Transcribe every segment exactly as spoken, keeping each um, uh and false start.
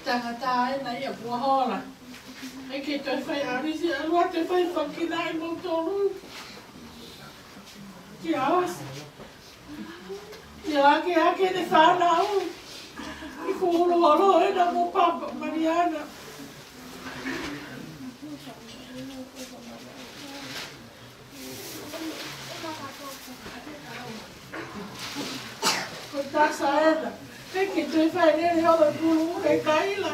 Tangata ena ia kuo hola. ʻEiki, toe fai ʻalisi, ʻalu atu e fai fakinaʻi mo tolu. Kia ʻosi. Ia ake ake ne fānau. ʻI ko ʻUluholo ena mo Papa Maliana. Ko Tasa ena. ʻEiki, toe fai lele hola pulu e kaila.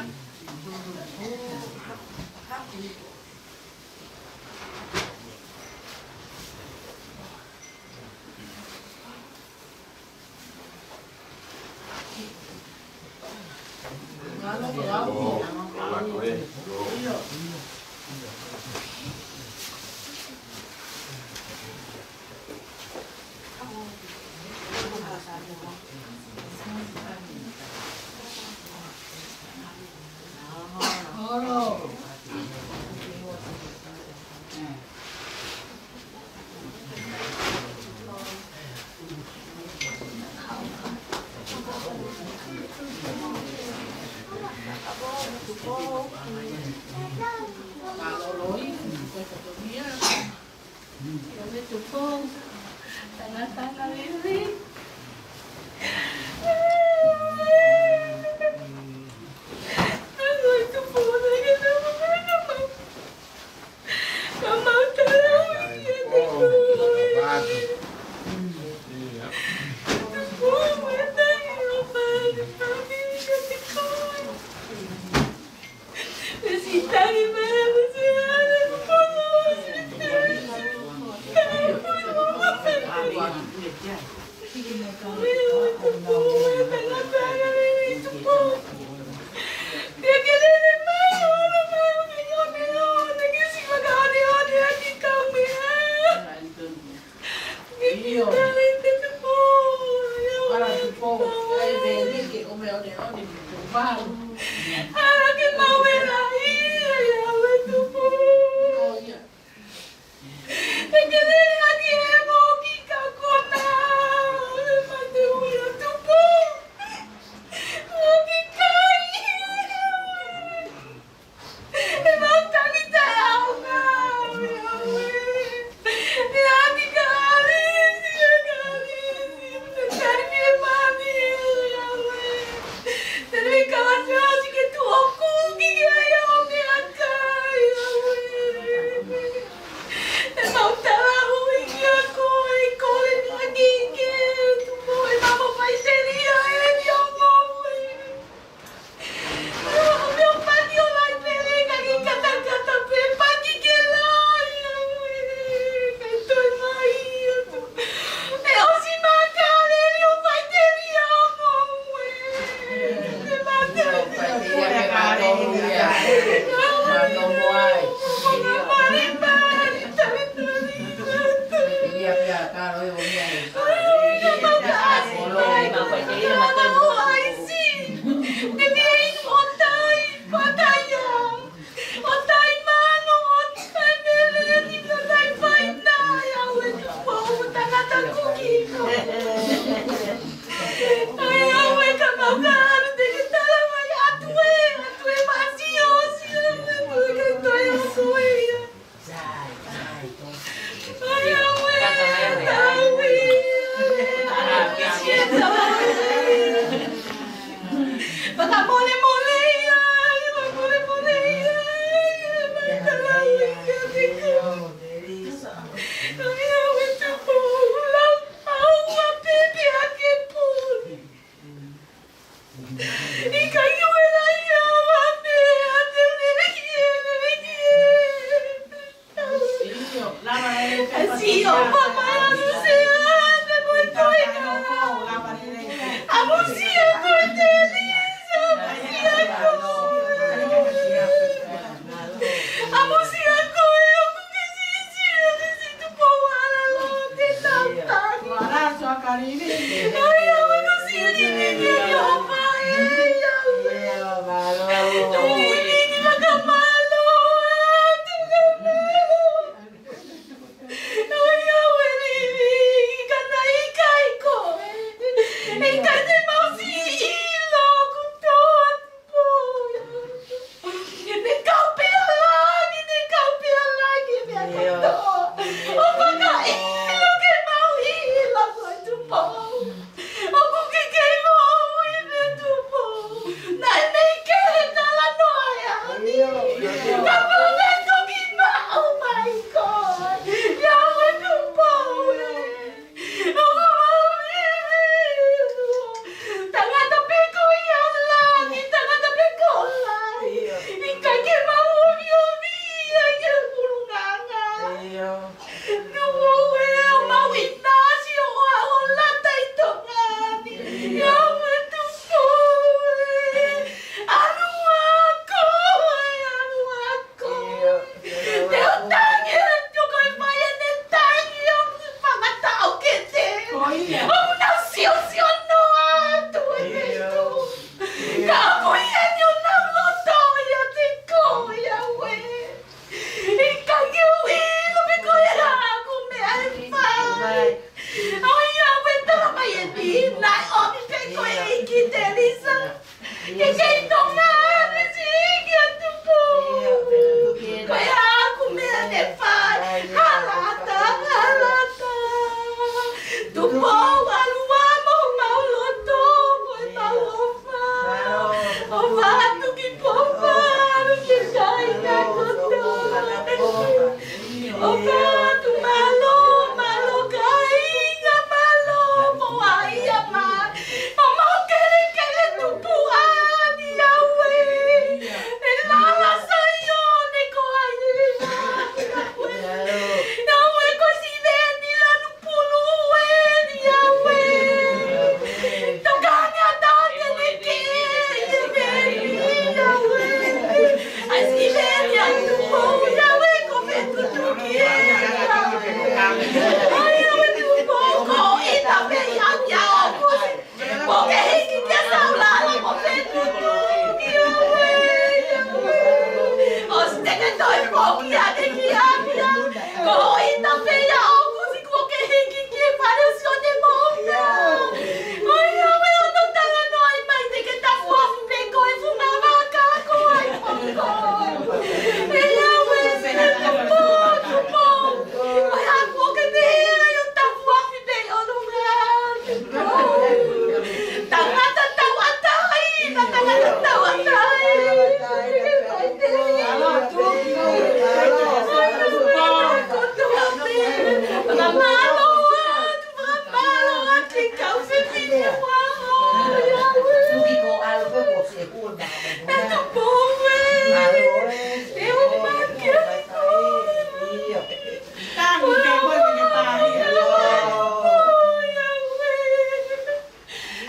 ʻIo. Ala Tupou, ʻai veli ke ʻomi ʻoneʻone ki Tupou. Ala ke mau vela ia, ia, ia, Tupou. ʻIo, ia. Te ke lele ʻaki e moki ka kona, e mate ui ʻa Tupou. Moki kai. E mau tangi taʻeʻaonga, ʻoiauē. E ʻaki ka ʻalisi, e ka ʻalisi, te tali mie mani, ʻoiauē. Te lei ka ʻosi ke tuʻu ʻo kuki ai ʻa e meʻakai, ʻoiauē. E mau tala ui kia koe, kole ni ʻaki ke Tupou e mau faʻiteliha e ni o mau e. ʻO meʻa paki ʻo lai pele ka ki katakata pē paki ke lai. Kae toe mai atu. E ʻosi makale ʻo faʻiteliha ʻo mau e. Te mate. Haleluia. Mano moai. Mano moai. Ia, ia, kalo e o mea e. ʻOku nau siosio noa atu e feituʻu. Ka ʻoku ʻi heni honau loto ʻiate koe, ʻIaue. ʻIkai ke u ʻilo pe ko e hā ʻoku meʻa ʻe fai. ʻOiauē, talamai eni naʻe ʻomi pē ko e ʻEiki Telisa. Ke kei tonga ʻene siʻi ʻEiki ʻa Tupou. Ko e hā ʻoku meʻa ʻe fai. Halata, halata. Tupou, ʻalu ā mo homau loto, mo ʻemau ʻofa. ʻOfa atu ki Pouvalu, ki he kāinga kotoa. ʻOfa atu, mālō, mālō kāinga, mālō mo ai ʻa mai. Mo mau kelekele tupu ā ni, ʻIaue. ʻE lala Saione ko ai ē, ʻIaue. ʻIaue, ko e siʻi veni lanu pulu ē, ʻIaue. Tokanga atu ke ne kei e veni, ʻIaue. ʻAi siʻi veni ʻa Tupou, ʻIaue, ko e fetuʻutuʻu ki ai. ʻAi, ʻIaue, Tupou, ko e ʻita pē ia ʻia ʻOkusi. Kuo ke hiki kia Saulala mo fetuʻutuʻu, ʻIaue, ʻIaue. ʻOsi te ke toe foki ange ki ai, ʻIaue. Ko e ʻita pē ia ʻa ʻOkusi kuo ke hiki ki he fale ʻo Sione Moʻunga. ʻOiauē, ʻoku talanoa mai te ke tafu ofi pē koe, funga vaka ko ai pē koe. ʻIaue, Tupou, Tupou. ʻOiauē, kuo ke pehē ai ʻo tafu ofi pē ʻi ʻolunga. Tangata tauʻatāina, tangata tauʻatāina. Mālō atu, mālō atu, kau fefine ua, ʻIaue. ʻE Tupou ē. ʻE ʻOmai ke Tangi ke koe ke ke pāhia. ʻIaue.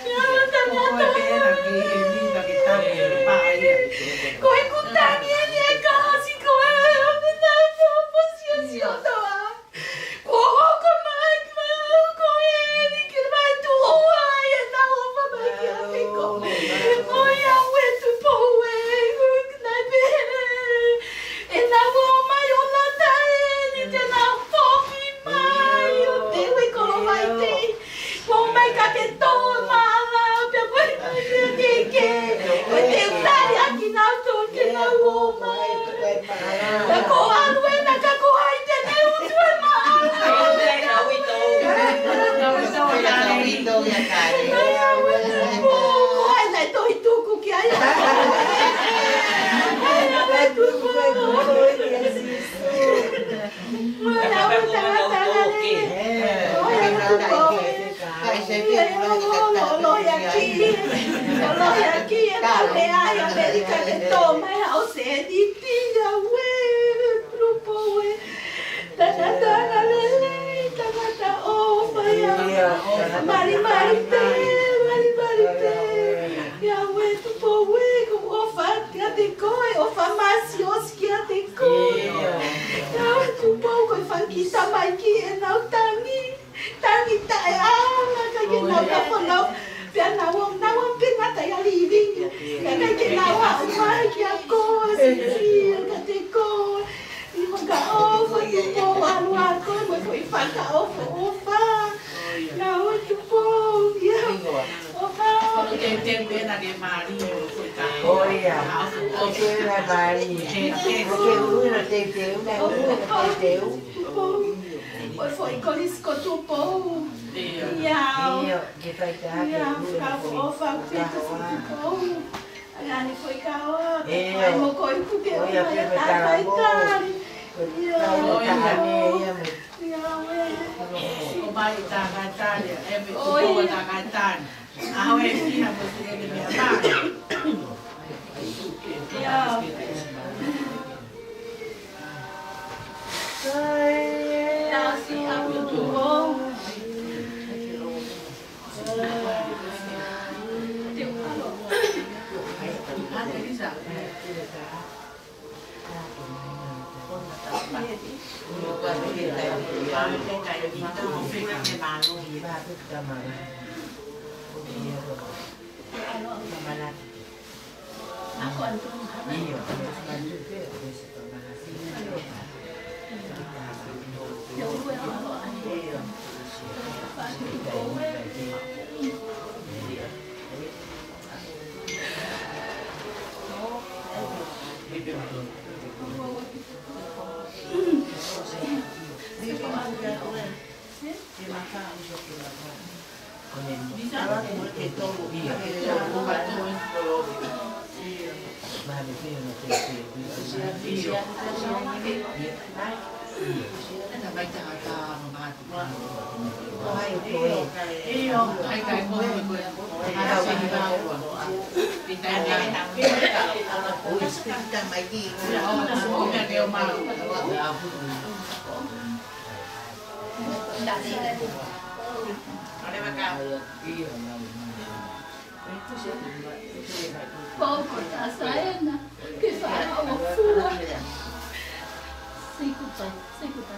ʻIaue, tangata. Ko ʻeku tangi eni ʻe Kasi ko e ʻoku nau fō pō siosio noa. Kuo hoko mai, kuo hoko eni ke vai tuʻu ai ʻenau ʻofa mai kiate koe. ʻOiauē, Tupou ē, naʻe pehē ʻenau ō mai ʻo lata eni te nau foki mai ʻo teu e kolovaʻi tei. Kuo ō mai ka ke tō mālō pea ko e ke ke. Ko e teu tali ʻa kinautolu ke nau ō mai. Ka ko ʻAluena ka ko hai te ne utu e maʻa. Ko hai naʻe tohi tuku ki ai. Ko e hā ʻoku tangata lelei. Ko e hā ʻoku tangata lelei. Lohiakiʻi, lohiakiʻi e kau meʻa ʻi ʻAmelika ke tō mai ʻo sēniti, ʻIaue, Tupou ē. Tangata lelei, tangata ʻofa, ʻIaue. Malimali pē, malimali pē. ʻIaue, Tupou ē, ʻoku ou ʻofa kiate koe, ʻofa māsiʻosi kiate koe. ʻIaue, Tupou, ko e fanga kiʻi tamaiki ʻenau tangi. Tangi taʻeʻaonga, ʻikai ke nau ka fonau. Pea nau ō, nau ō pē ngata ia livingi. ʻIkai ke nau aʻu mai kia koe, sisi, kiate koe. ʻI he fakaʻofa, Tupou, ʻalu ā koe mo e foʻi fakaʻofoʻofa. ʻIaue, Tupou, ʻiaue. ʻOfa. Ko e teuteu pē ena ke mali, ko e ka. ʻO ia. Ko e teuteu ena mali. Ko e ke ui na teuteu na, ui na teuteu. Tupou. Ko e foʻi kolisi ko Tupou. ʻIo. ʻIo, ke fai tā ke ʻIo, ui na fakaʻofoʻofa ʻaupito Tupou. Ngani foʻi kawa, ʻio. Ai mo ko i kuke ʻo ia mai pe ʻa me tā tala mo. Tali. ʻIo. Tala mo ʻio. Tala mo ia mo. ʻIaue. Ko mai tā kai tali, e me ʻo ia tā kai tali. ʻAho e fiha mo si e ke mea tā. ʻIo. ʻIo, si a putu o. Poko ta saena, ke fai ʻo fua. Sikuta, sikuta.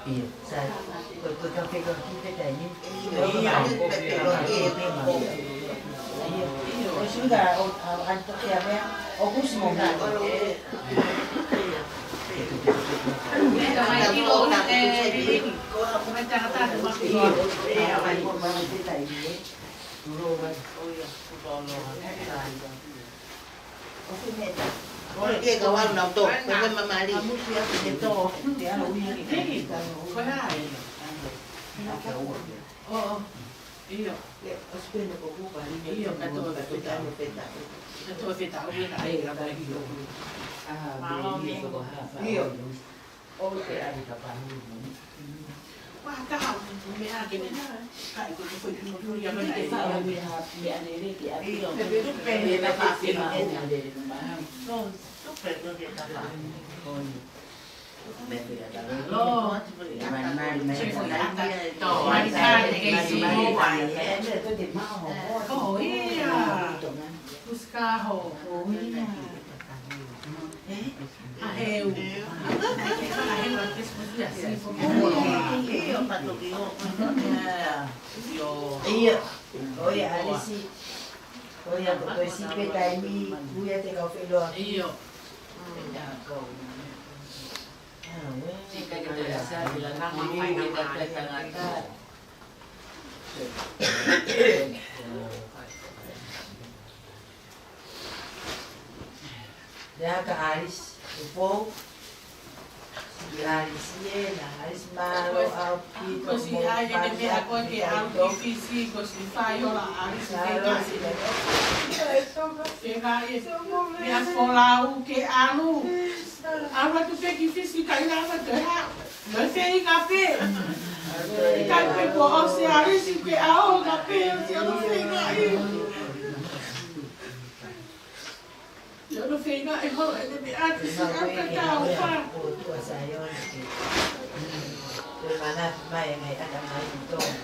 Io, sai. Ko, ko ka feko ki pe taimi. Io, io, io. Ko sui ka o, a, a, toke a mea, o kusi mo mea. Io, ʻo ia, ʻAlisi. ʻO ia, ko e siʻi pē taimi, ui ʻa e kau feʻiloaki. Io. Lea ka ʻAlisi, ʻo pou. Siʻi ʻAlisi ē, na ʻAlisi mālō ʻaupito. Ko e siʻi ʻai ʻene meʻa ko ē ke ʻalu ki Fisi, ko e siʻi fai ola ʻAlisi ke kasi. Ke kai, meʻa folau ke ʻalu. ʻAlu atu pē ki Fisi, kai lava te ha. Lo feinga pē. ʻIkai pē kuo ʻosi ʻAlisi ke ʻaonga pē, ʻosi ʻalu feinga ē. Lo feinga ē holo ʻene meʻa ke si aka tau fa. Ko e manatu mai ʻa e ngaahi ʻatamai ʻi Tonga.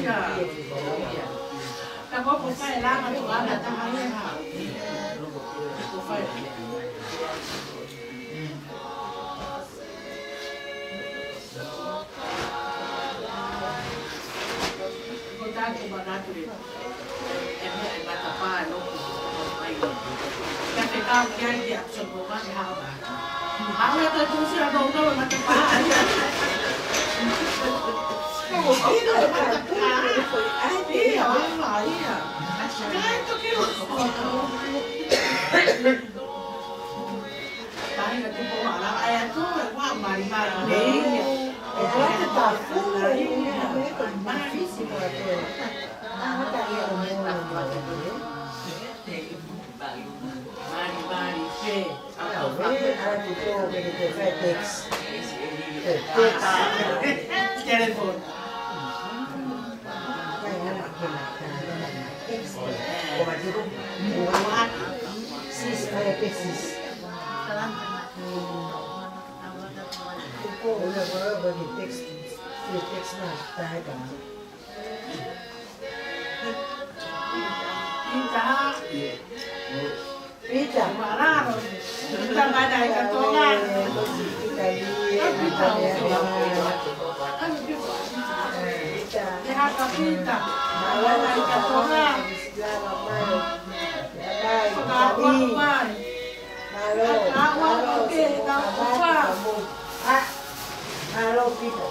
Ia. Ia. Ka ko ko fai lava tu ana taha ia ha. Ko fai. Ko taku manatu e. E meʻa e matapā no. Ka te kau ki ai ki a so ko ma ha. Awe ka tusi a no no mata pa. Ia, ia. Kai to ke lo. Kai ka te po ala ai to e wa mari mari. Ia. E ko te pa fu. Ia, me ko ma fisi ko to. Ah, ka ia o me ta. Mari, mari, pe. Au, e, a tu ko ke te fai text. Text. Telephone. Text. Ko ma tu ko. Sis, a, pe sis. Ko, ko, ko, ko, text. Text na, ta, ta. Pita. Pita. Mararo. Pita mana i ka tonga. Pita. Pita. Te haka pita. Mana i ka tonga. Ka kuaku mai. Mālō, mālō, mālō, mālō, Pita.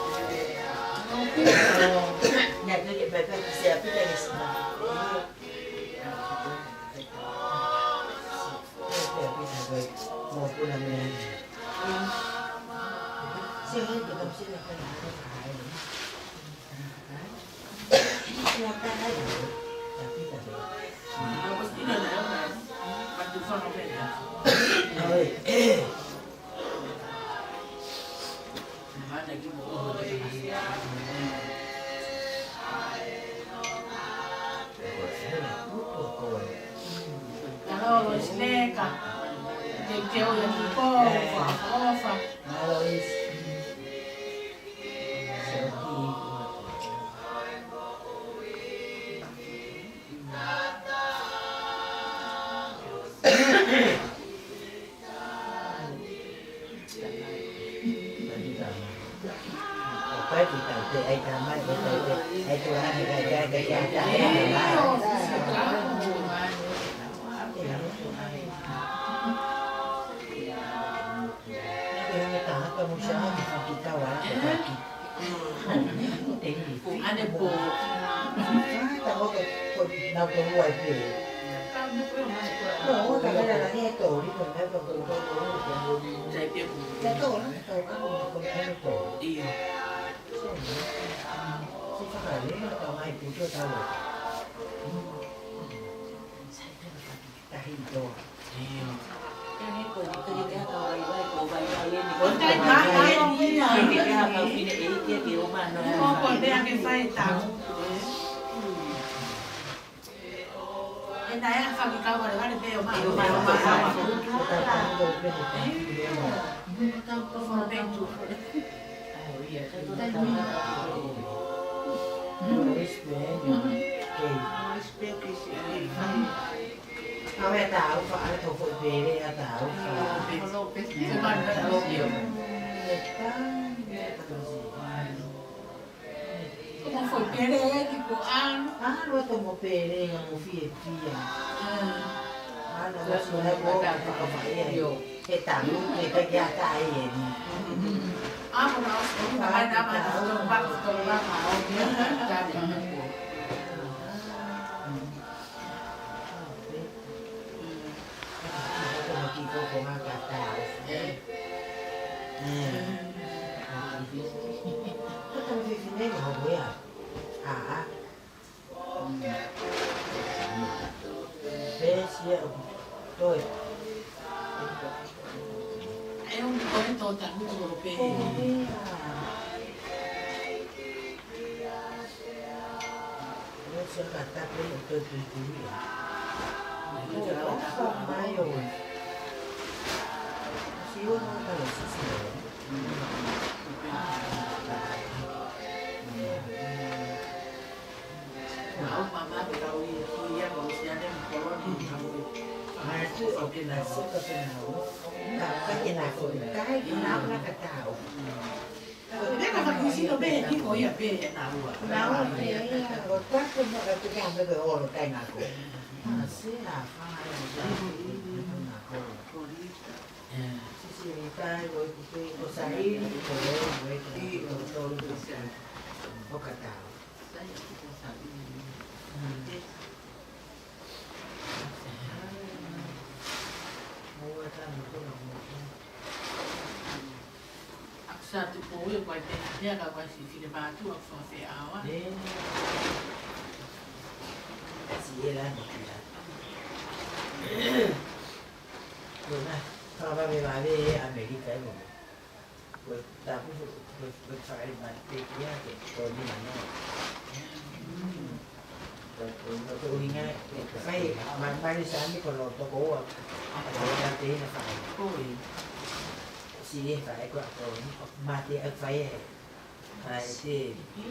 Nā, ke ke pēpē ki se a Pita ke sima. Mo kuna mea. Se he ke tau sila kai. Talo, Lois Leka. Te, te o ia ki ko, fa, fa. Ane po. Io. Tahi toa. Io. Ko e meʻa ke fai e tau. E na e faki kau vale vale pe o ma, o ma, o ma, o ma. Io. Respect. Respect. Awe ʻatā ʻofa, ʻa e tau foʻi pele ʻatā ʻofa. Ko e foʻi pele ʻe ki ko ʻalu. ʻAlu atu mo pele ʻa mo fiefia. ʻAlu atu mo fakafaʻia. He tanu, he taki ata e ni. ʻA mo na ʻosi, ko na mai na mai na ʻosi, tau paka, tau paka, ʻo ni, tau paka. ʻo ke na sika ke na o. Ka, ka ke na ko, ka ke na o na ka tau. Ko e ka fakisino pē, ki ko ia pē, na ua. Na ua pē, ia, ko taku mo ka tuka me ko olo kai na ko. A, se a, fa, e, na ko. Ko Lita. Sisi Lita, ko e kupe, ko Saili, ko e, ko e, ko e, ko e, ko e, ko e, ko e, ko e, ko e, ko e, Aksa tu po e kuai te hea ka kuai si file mātu a fua fe awa. Si e la ni kia. Luna, kava me vale ʻAmelika e mo. Ko e tapu, ko e, ko e fakaʻi mai pē kia ke ko ni mano. Ko e, ko e, ko e ʻuhinga, ʻe fai, ma, ma ni sani ko lo toko ua. Ko e ka te ina fai. Ko e. Si e fai ko a ko ni, ma te a fai e. Fai te,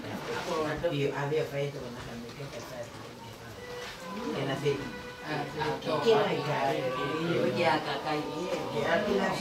a ko a te, a vea fai to na ka me ke ka fai. Ke na fai. Ke na fai. Ke na fai. Ke na fai. Ke na fai.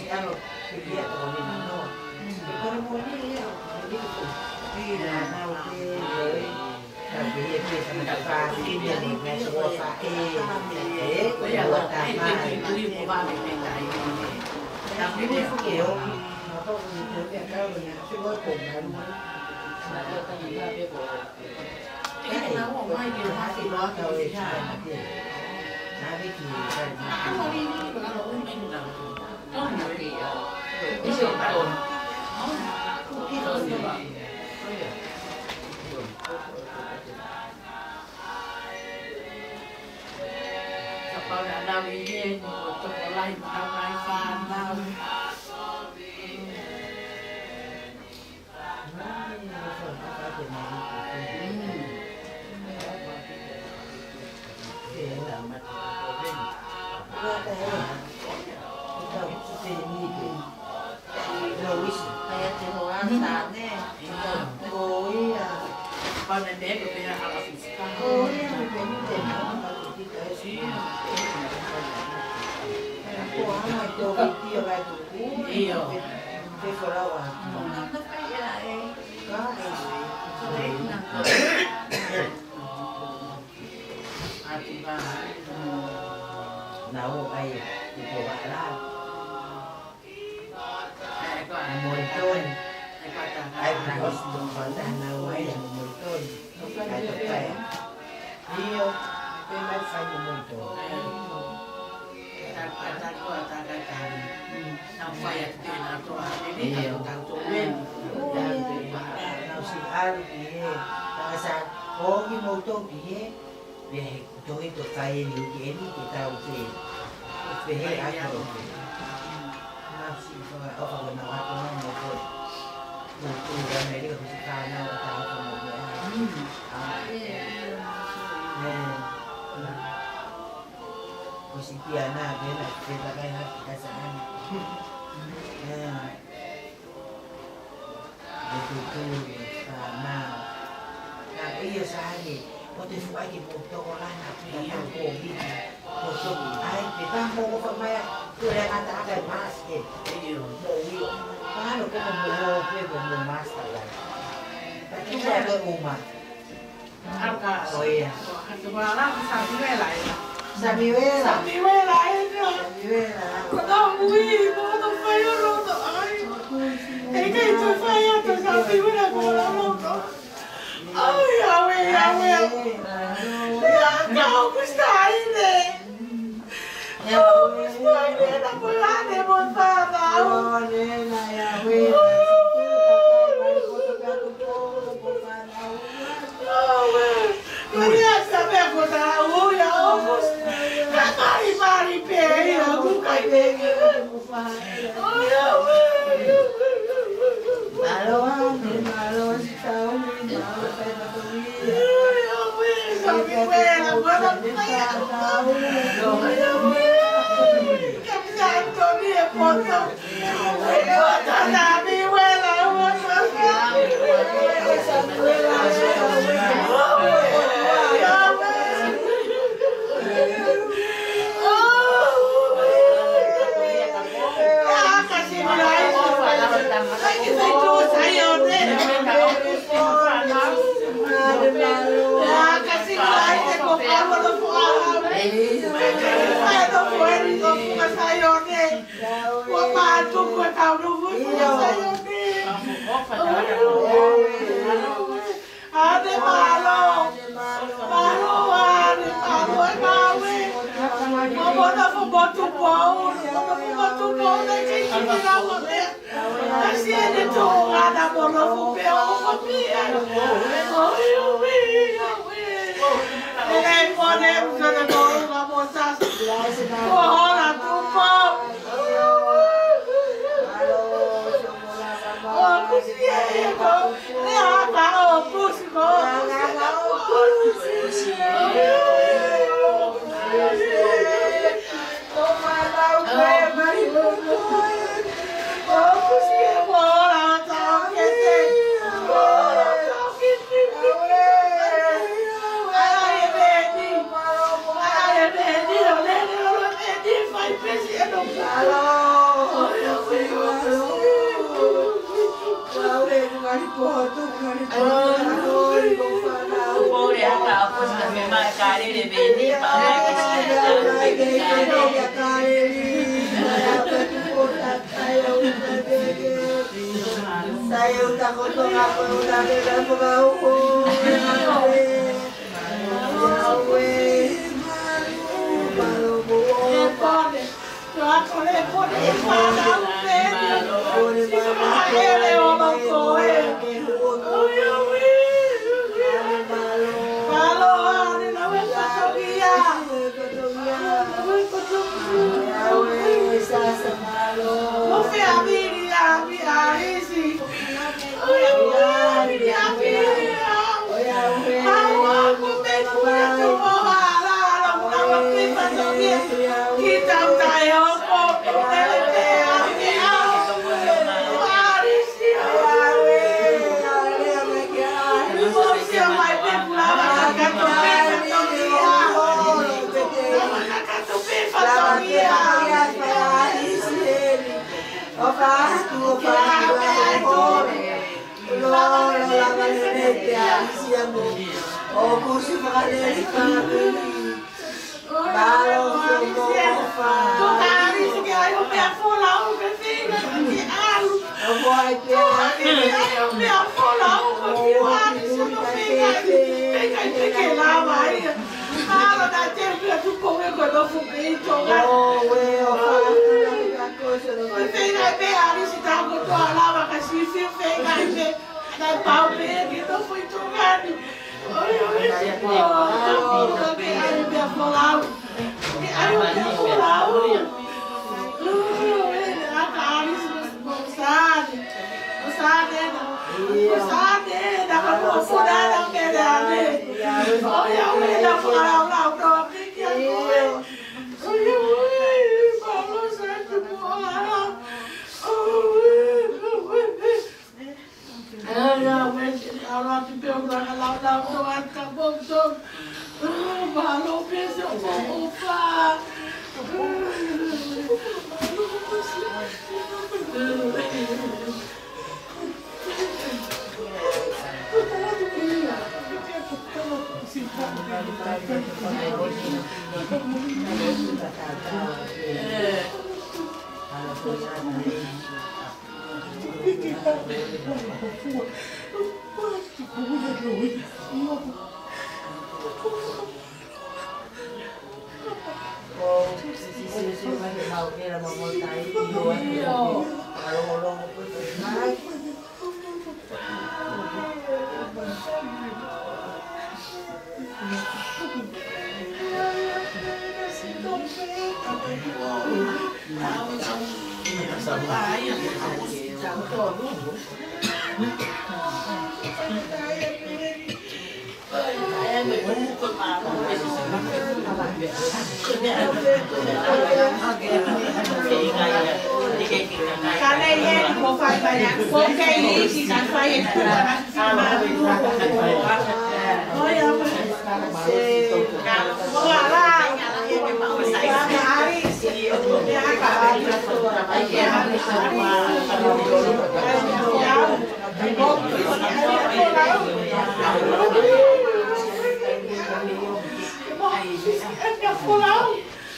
Kapau naʻa nau ʻi heni, ʻo tokolahi mo nau ngaahi fānau. ʻIo. Nau ai, i ko vara. Moritoni. Ai, ko Moritoni. Ai, ko Moritoni. ʻIo, pe mai fai mo Moritoni. Nau fai atu pē nau toa, ʻio. Nau si alu ki he, ka sa, ko ki Moritoni ki he, pea he tohi to kai ni ki eni ke tau pē. Pehē atu pē. Nau si ko ʻofa ko nau atu nau mo ko. Nau tu ka me ri ko si ka nau ka tau ko mo ko. Ko si pia na, pea na, pea na, pea na, pea na, pea na. ʻE tutu, ʻe fānau. Ka ʻio sani, ʻo te fuai ke mo toko lana, pea tau ko viki. Ko so, ai, te ka mo ko fa mai, ko le ngata aka e mask. ʻIo. Mo ʻio. Ka no ko mo mo pe ko mo mask la. Ka tu sa ko uma. Aka. ʻO ia. Aka wala, Samiuela ia. Samiuela. Samiuela ia. Samiuela. Ko tau mui, ko tau fai o roto ai. He kai tau fai atu Samiuela ko la roto. Ai, awe, awe. Ia, ka o kustaine. Ia, o kustaine na ko la ne mo fana. O ne na ia we. Maria sa me ko ta ui a o. Ka mari mari pē ia ku kai pē. Alo, alo, si tau, alo, sai pa to ia. Sa mi we la, buena pa. Ka mi sa to mi e poto. Kuo mātuku e kau nofo ʻi Saione. ʻAne mālō. Mālō, ʻane mālō e mawe. Mo mono fu mo tupu au. Mo mono fu mo tupu au. Nei kei kiki na mo te. Kasi ʻene tō ana mo mono fu pe o mo pia. ʻOi, ʻoi, ʻoi. E lei mo ne uso ne mo unga mo sasi. Ko hola tupu. ʻO kusi e ko. Ne hapa ʻo kusi ko.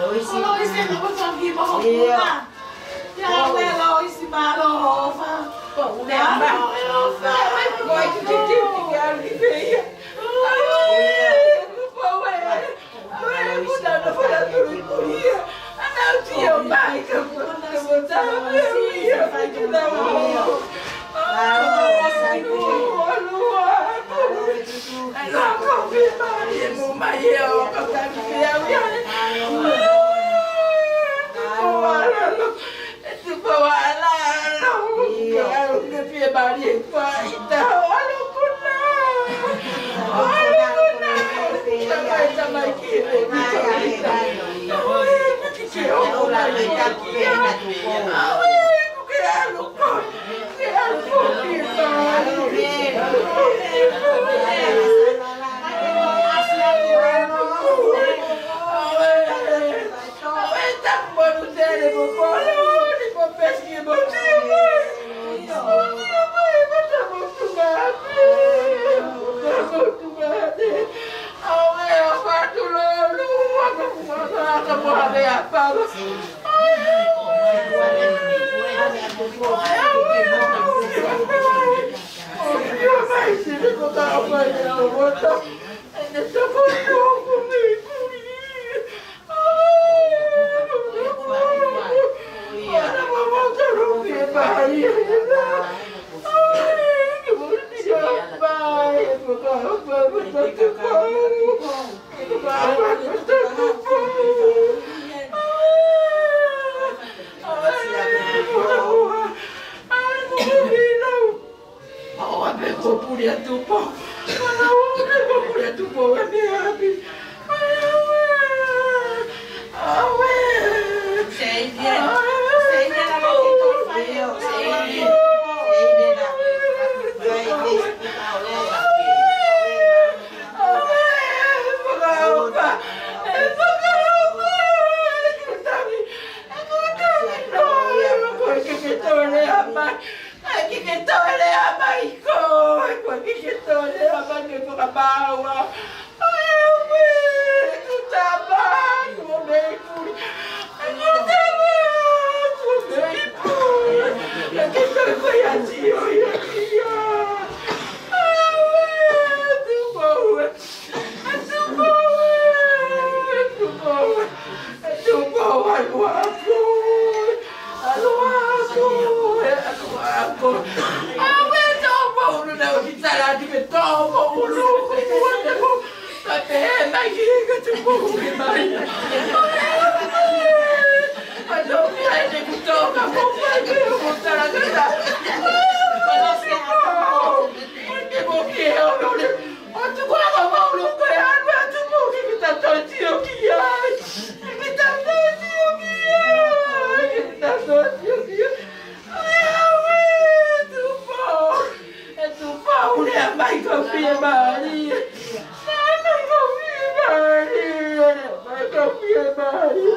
Loisi. Loisi, no ko toki mo. Ia. Ia, ʻe Loisi, mālō ʻofa. Ko ʻene mālō ʻofa. Ko e kikikiki ke ali pe ia. Ia. Ko e. Ai, puta na fana tuli kulia. Ana uti o mai ka puta na puta. Ia, puta na. Ai, sai kulia. Ai, la ko pe mai e mo mai e o ka ka pe au ia. Ai, ko ala lo. E tupu ʻa e ala, ala, ke alu ke pie mali e fai, ta o alu kuna. O alu kuna. Tamai, tamai ki he, ki he, ki he, ki he, o alu kuna. Awe, ke alu ko, ke alu ko, ke alu ko. Awe. Awe, tapu mo e tele mo e kolo, ni mo e pesi mo e tio mai. Mo e tio mai, mo e tapu mo e tuʻa mai. Mo e tapu mo e tuʻa mai. Awe, ʻofa atu lōlua, mo e ʻofa atu mo e ʻofa atu. Awe, awe. Awe, awe. Awe, awe. Awe, awe. Awe, awe, ko puli atu po. Awe, awe, ko puli atu po, e me api. Awe, awe. Awe. Sei dia. Sei dia na mo ki to fai. Sei dia. Sei dia na. Awe. ʻE Tupou, lea mai kau fiemālie. Lea mai kau fiemālie. Lea mai kau fiemālie.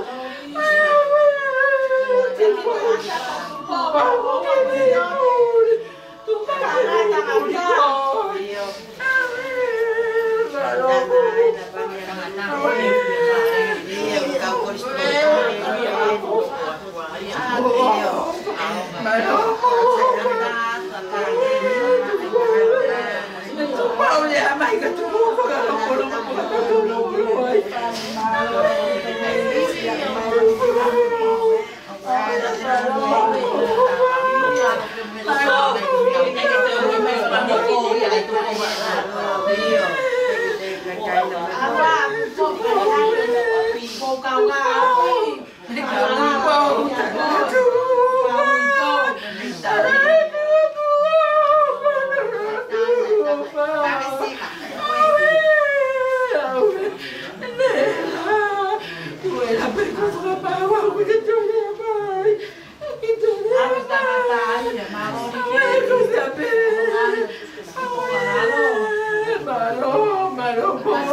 Tupou,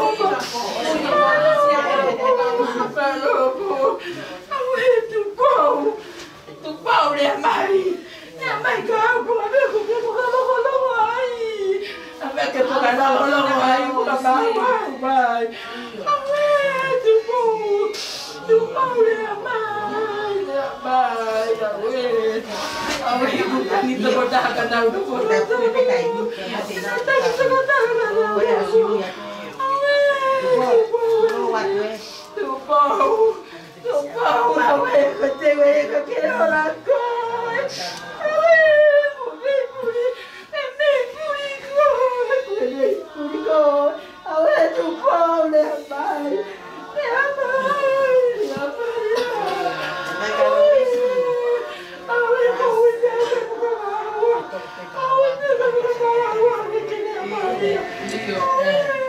Tupou, Tupou, Tupou. Tupou, lea mai. Lea mai ka au, ko ka mea ko ke ko ka lokoloko ai. A mea ke ko ka lokoloko ai, ko ka mau, mau, mai. Aue, Tupou. Tupou, lea mai. Lea mai, aue. Aue, ko ka ni toko taha ka nau toko taha. Aue, Tupou. Tupou. Tupou, aue, ko te ue, ko ke ola koe. Aue, ko me puli, me me puli koe, ko me puli koe. Aue, Tupou, lea mai. Lea mai, lea mai, lea mai. Aue, aue, ko e te ka ka ka. Aue, te ka ka ka, aue, ke lea mai. Aue, Tupou.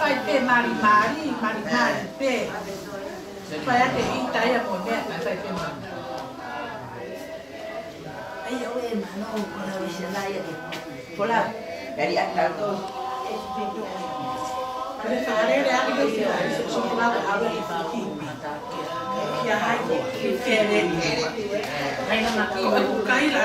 Fai pē malimali, malimali pē. Fai ake ʻi taia mo meʻa, fai pē malimali. Ai, ʻoe, mano, ko la visi la ia ke. Ko la, dari ata to. Ko le fale le ake ke fila, so, so ko la ko ave i faki. Ia hai ko, ke le. Hai na maki, ko e kukaila.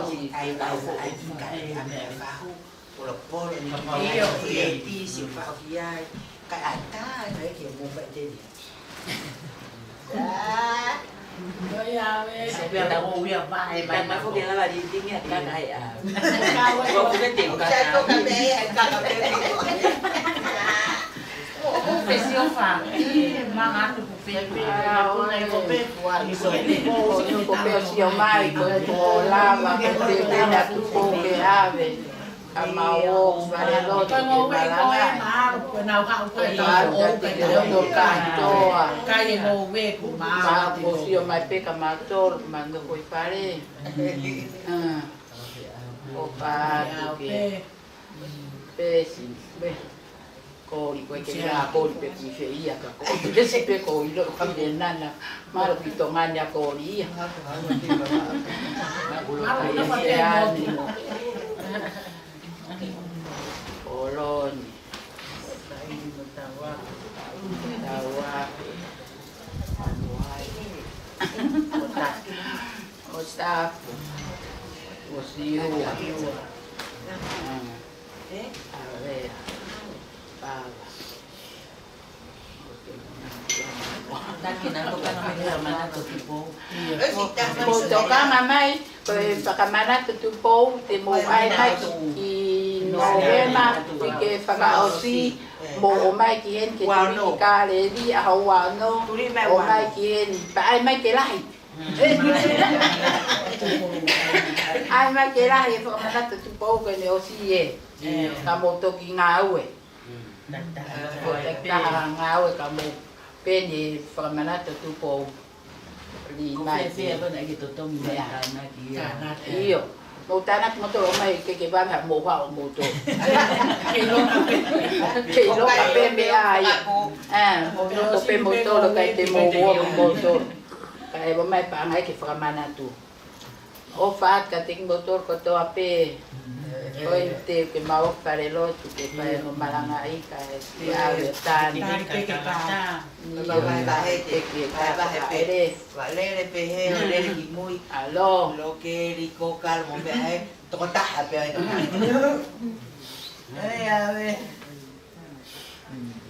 ʻai, ʻai, ʻai, ʻai, ʻai, ʻai, ʻai, ʻai, ʻai, ʻai, ʻai, ʻai, ʻio, ʻio. Pisi, pau ki ai. Ka ʻatā, ʻai ke mou fai teni. Ko ia ʻave. Pea ta ko ia vae, vae. Mai foki lava li tingi a kaka ai a. Ko ia te kaka. Sa ko ka me e kaka me. Ko, ko pesi o fa. Ē, manga atu ko pe. Ā, ʻo ne ko pe. Ko pe o sio mai, ko e ko lava, ko te tena tupo ke ʻave. Ka mau ō, fale lotu ke malanga. Ko e ngāue ko ē, mahalo ko e nau haʻu ko ē, ko e tau ō, ko e tau ō kātoa. Kai e ngāue ko e mahalo. Mau ō sio mai pē ka mau tolu, mau nofo ʻi fale. Ā. ʻO pātu ke. Pē si, pē. Koli, ko e ke la koli pē ki fe ia ka ko. Pē si pē ko ilo ka me nana. Mahalo ki Tonga ni a koli ia. Mahalo ko e ʻai e ane. ʻOloni. Taua. ʻOta. ʻOta. ʻOsiua. ʻAvea. Pava. Taki na ko ka na me ka mana to tipo. Ko e tokanga mai, ko e fakamanatu Tupou, te mou ʻai mai ki Novema, ʻi he fakaʻosi, mou ō mai ki heni ke tuli ki Kaleli, ʻaho ua ono, ō mai ki heni, pea ʻai mai ke lahi. ʻAi mai ke lahi e fakamanatu Tupou ke ne ʻosi ē. Ka mou toki ngāue. Ko e taha ngāue ka mou pehē ni fakamanatu Tupou. Li mai. Ko e fē fē ʻa kona ʻi he totongi mai tānaki ia. ʻIo. Mou tānaki mou tolo mai ke ke vave ha mou hao mou tolo. Kei loka pē. Kei loka pē meʻa ia. Ā, mou nofo pē mou tolo kai te mou ō mou tolo. Ka e ō mai paʻanga ke fakamanatu. ʻOfa atu kiate kimoutolu kotoa pē. Ko e te ke mau fale lotu ke fai mo malangaʻi ka e te ʻave tani. Tani pē ke kamata. Vahe, vahe pē. Vahe pē he ʻo lele ki mui. ʻAlo. Lo ke li ko kalo mo meʻa he tokotaha pē ai. Ē, ʻave.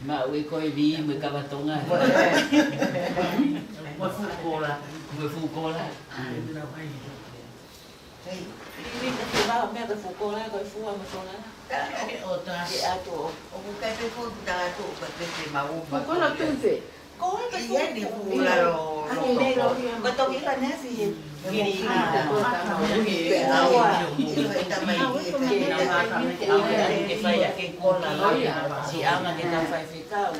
Maʻu e ko e vī mo e kava Tonga. Mo e fuʻu kola. Mo e fuʻu kola. Hei. Vī, vī, ka ke vā, meʻa ka fuʻu kola, ko e fua mo e kola. Ke ʻoto. Ke ʻoto. ʻOku kai pē fuʻu tā atu, ʻoku kai pē ke mau. Fuʻu kola tufe. Ko e ke fuʻu kola lo. Ko e toki ka nefi. Kiri. Ke fai ake kola. Si anga ke tau fai fekau.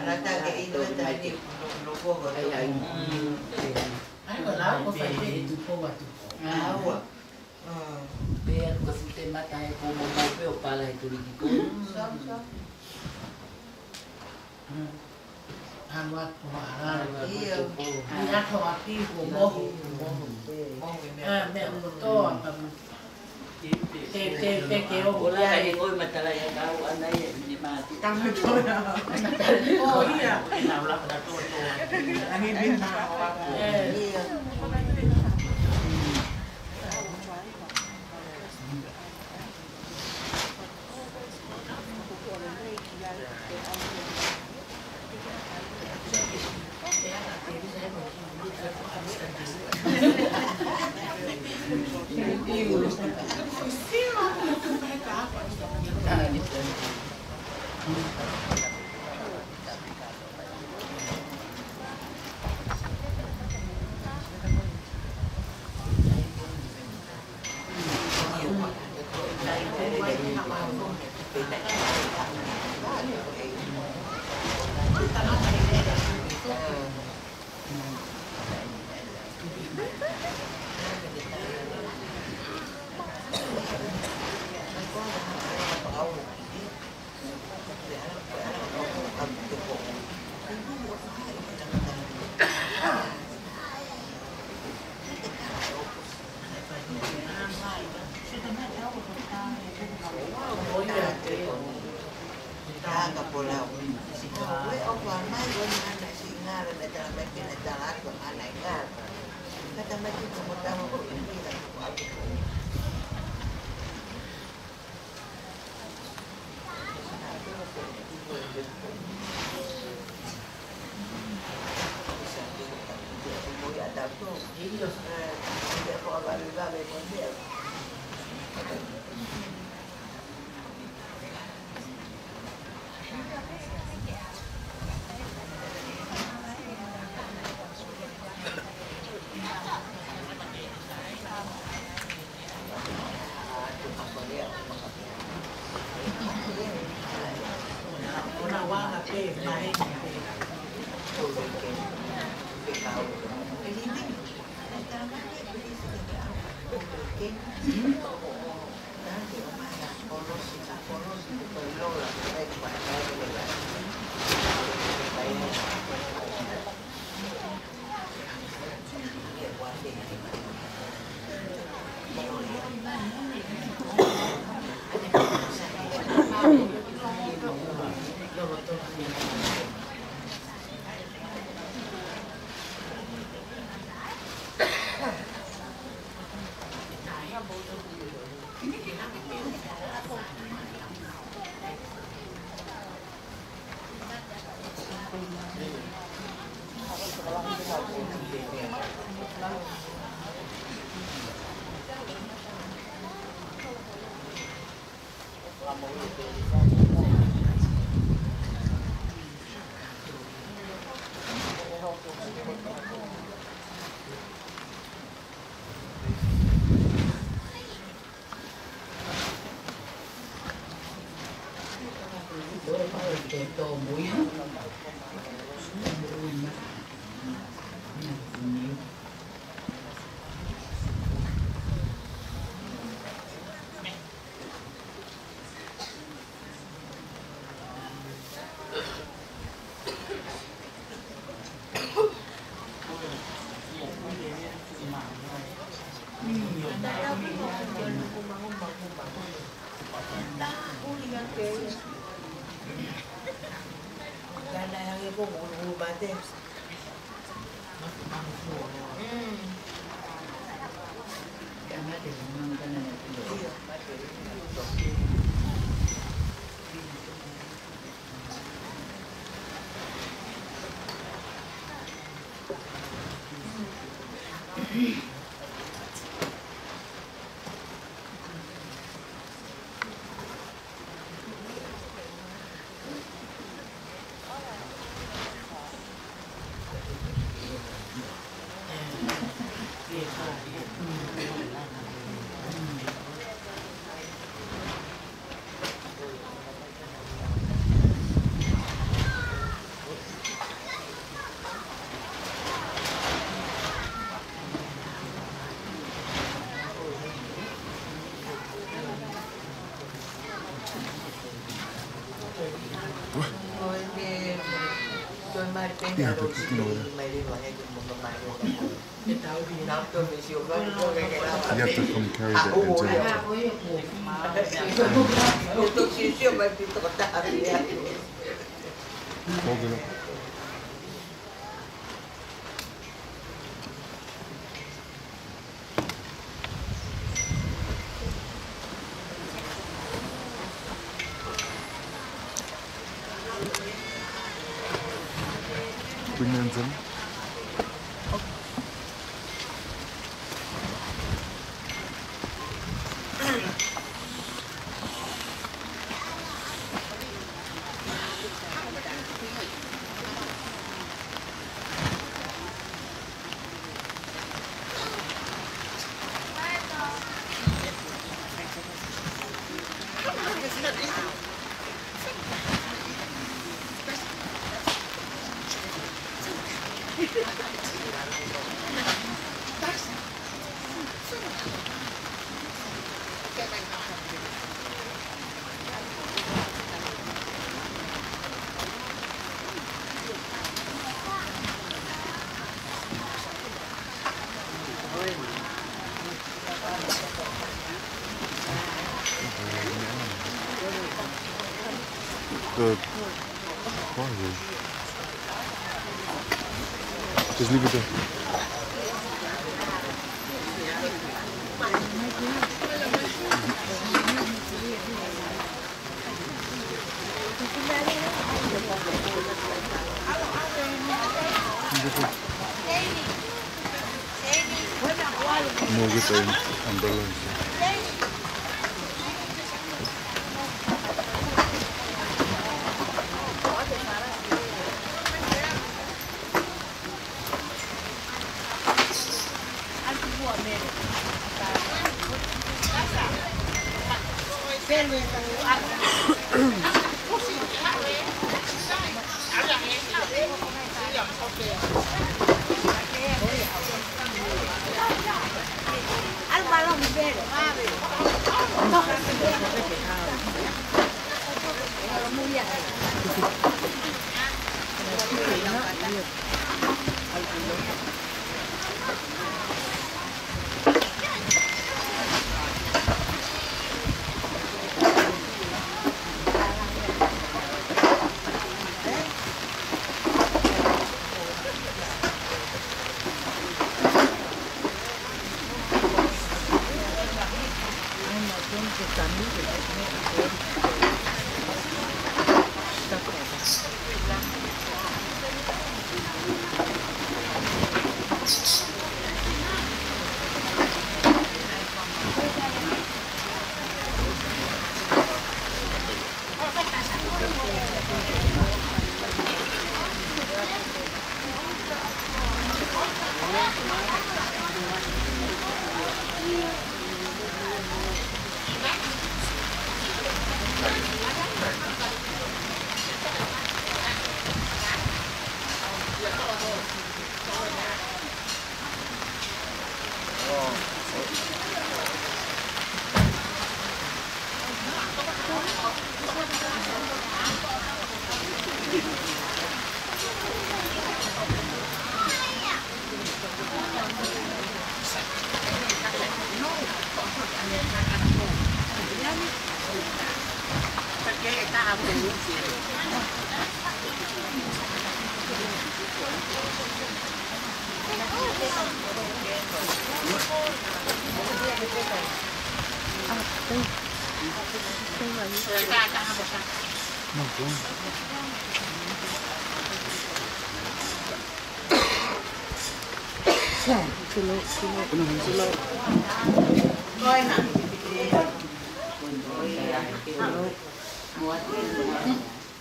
Ala ta ke ʻilo e taimi no, no ko ko. Ai, ai. Ai, ko lau ko fai pē Tupou atu. Pea ko e fute Mata he kuo momo pē ʻo pala he tuliki ko. Hawa ko hala. Ia. Ia ko aki ko mohu. Ah, meʻa kotoa ka. Te, te, te ke o. Ola ai ngoi matala ia kau ana ia ni mati. Tama toa. Oh, ia. Ina ula pada toa toa. Ange ni ma. Eh. Ia. Yeah, but, you know, you have to come carry the antenna. Hold it up. Bring the antenna. Good. Why is it? Just leave it there. Move it and umbrella.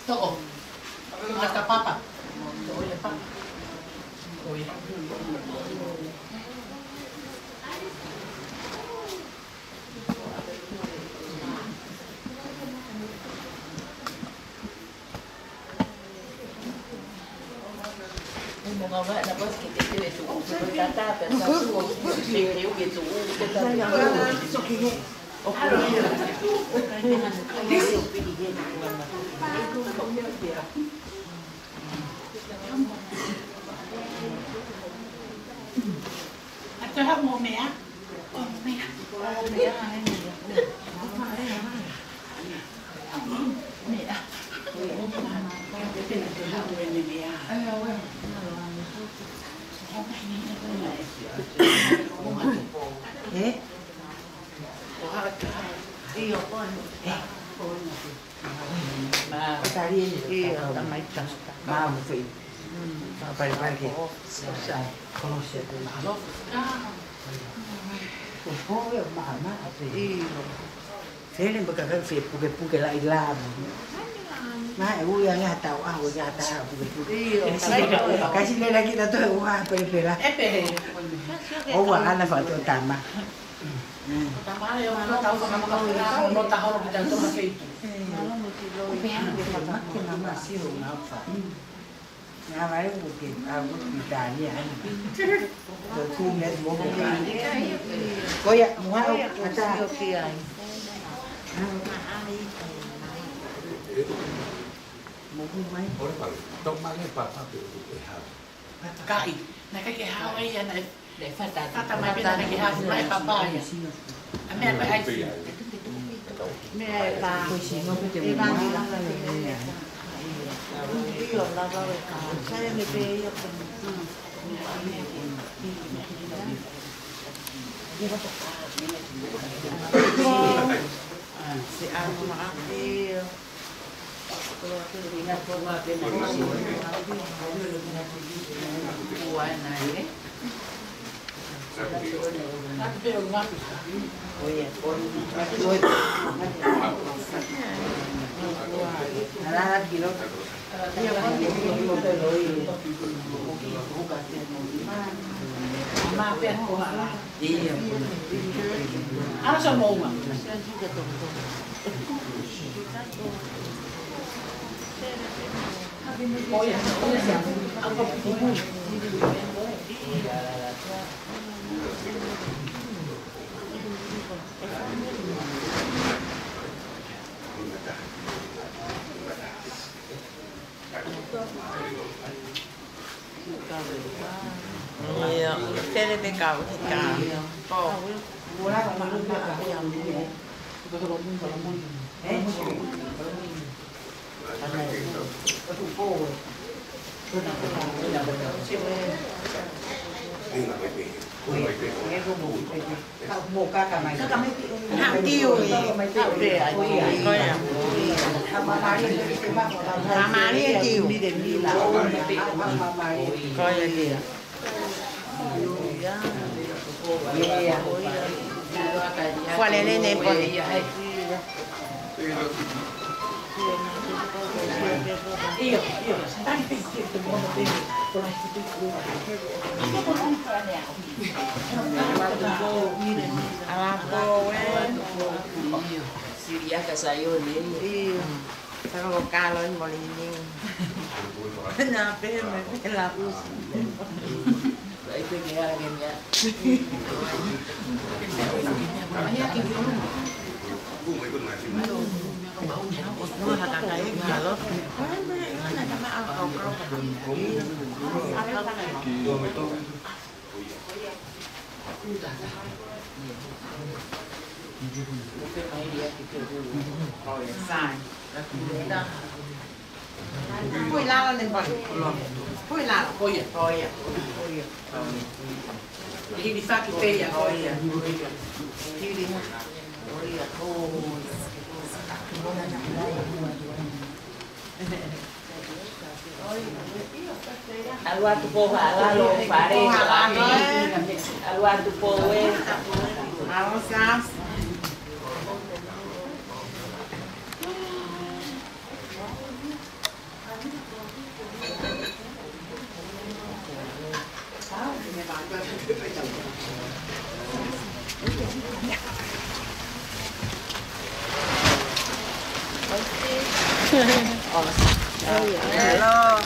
Toʻo. Maka papa. ʻAtu ha mo meʻa. ʻO meʻa. ʻO meʻa. Meʻa. Ē? ʻIo, ko e. Ē? Mālō. Ko tali eni. ʻIo, tamai tangata. Mālō, Fei. Mm. Pale, pale ke. Sai. Kolosi atu, mālō. Ko e pō ē, mālō, mālō, Fei. ʻIo. Fele mo e kakai fepukepuke laʻi lava. Naʻe ui ange ha tau ʻaho, ʻi ha taha pukepuke. ʻIo. Kasi lelei kita toe ua pele pela. ʻE pehē. ʻOua ʻana fato tama. Mm. Tama ʻe ʻo tau fakamaka, ʻo tau holo kita toe ha feituʻu. Mm. Ke mama sio na fa. Mm. Ngā vai o ke, a, o ke tānia, ai. Ko e kū mea mo ko ka. Ko ia, mo hao, ata. Mo ko mai. Ora pale, tau male papa pe o e hao. Kai, naʻe ʻikai ke hao ai, ana e Fata mai pē naʻe ʻikai ke hao mai papa ia. ʻA meʻa ko e ʻaisi. Meʻa e pa. Ko e sino pe te ʻEvangila. Io, lava e ka. Sai ange pē ia ko. Se ano maʻa pē ia. Ia, tele me kau hika. Ko. Haʻu kiu ē. Ko ia. Mamalie kiu. Ko ia. Fua lelei ne pone. Ala pō ē. Siliaka Saione. ʻIo. Saka ko kalo i molini. Nā pē me pē la usi. Ai pē ke ala ke mea. Pui lalo ne pali. Pui lalo. Ko ia. Ko ia. Ko ia. Hili faki pē ia. Ko ia. Hili. Ko ia. Ko ia. ʻAlu atu pō ha lalo fale. ʻAlu atu pō ē. Mālō Sas. Hello.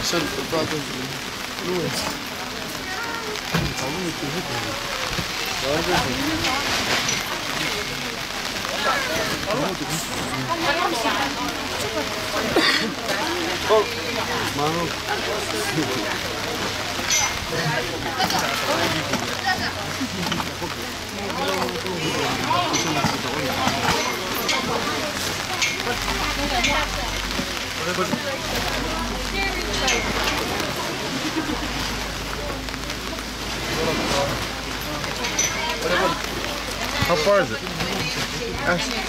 Son, the brothers, Louis. Oh, mano. How far is it? Ask.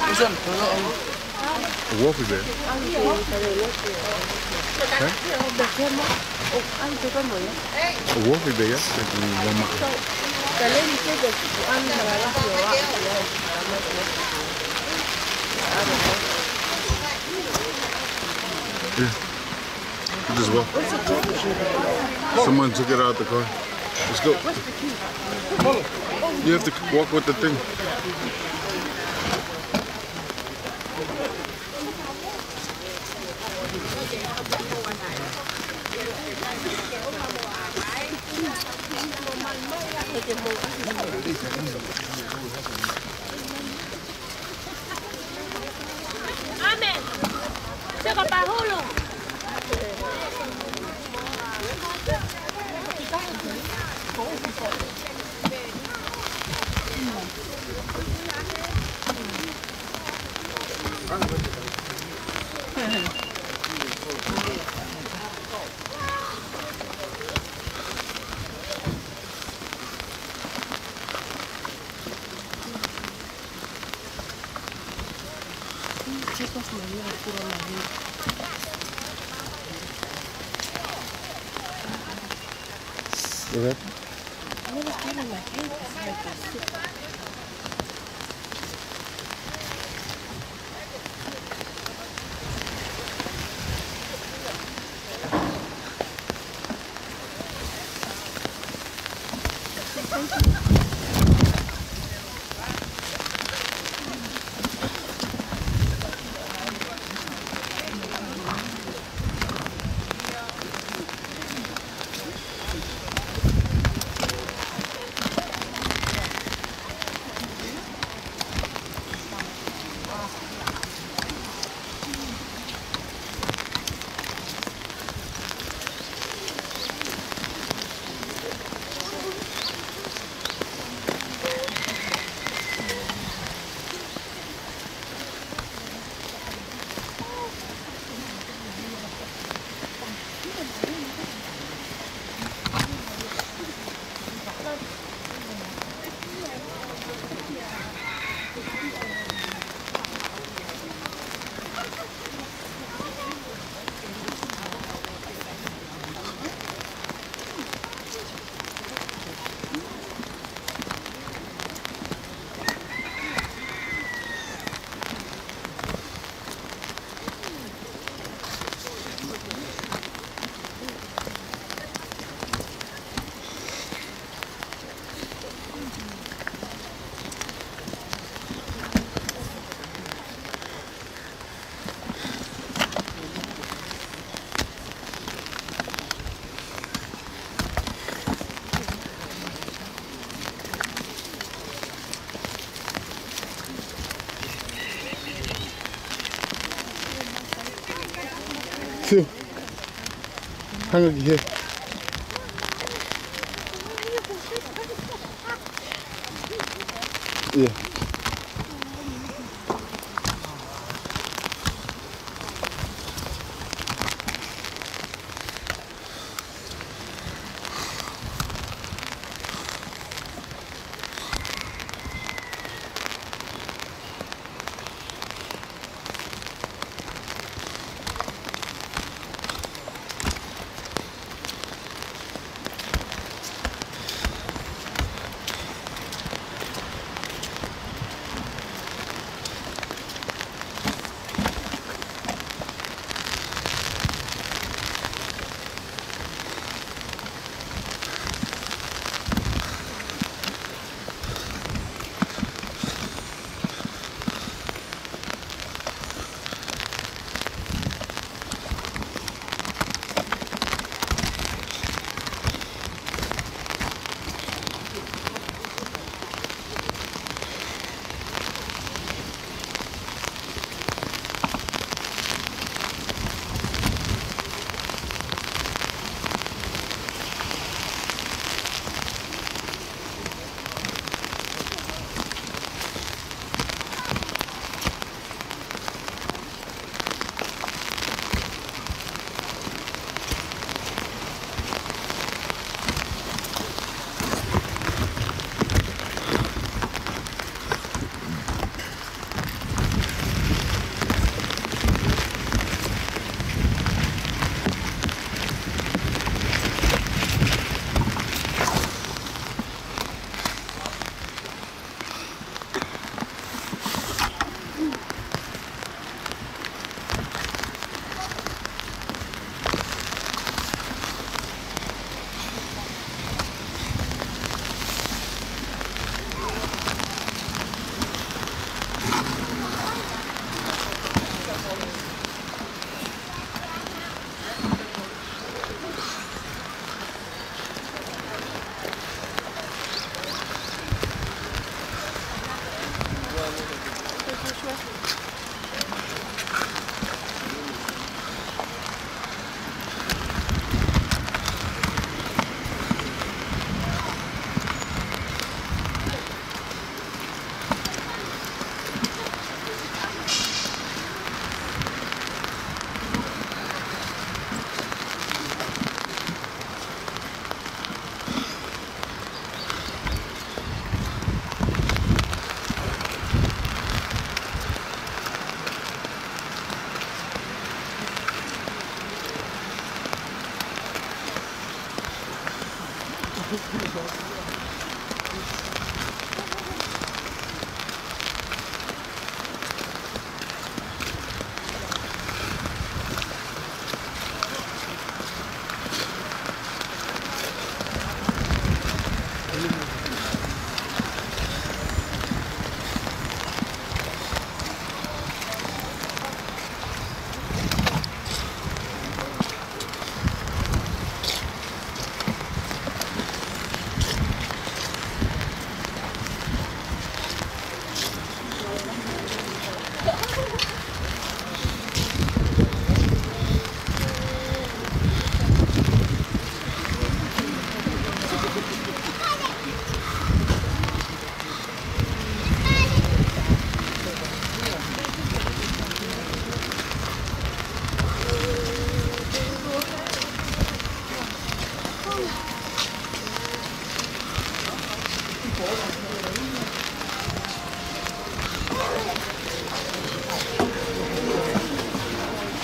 This one, no, no, um, A wharf is there. Huh? A wharf is there, yeah? Like, we want my Yeah. You just walk. Someone took it out the car. Let's go. You have to walk with the thing. Amen. Seka pahulu. What happened? Siu. Hanga ki hē. ʻIa.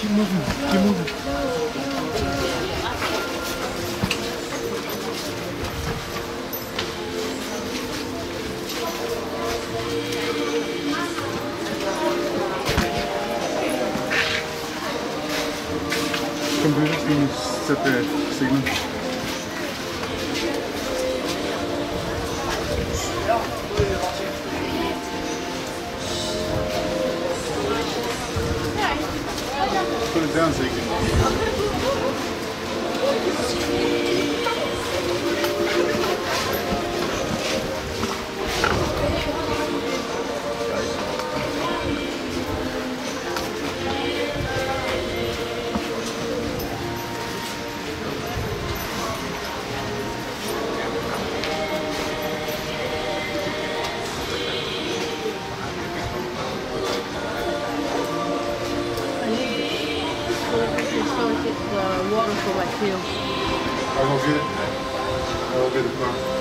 Keep moving, keep moving. Computer, can you set the signal? Put it down so you can. I will get it. I will get it, Mark.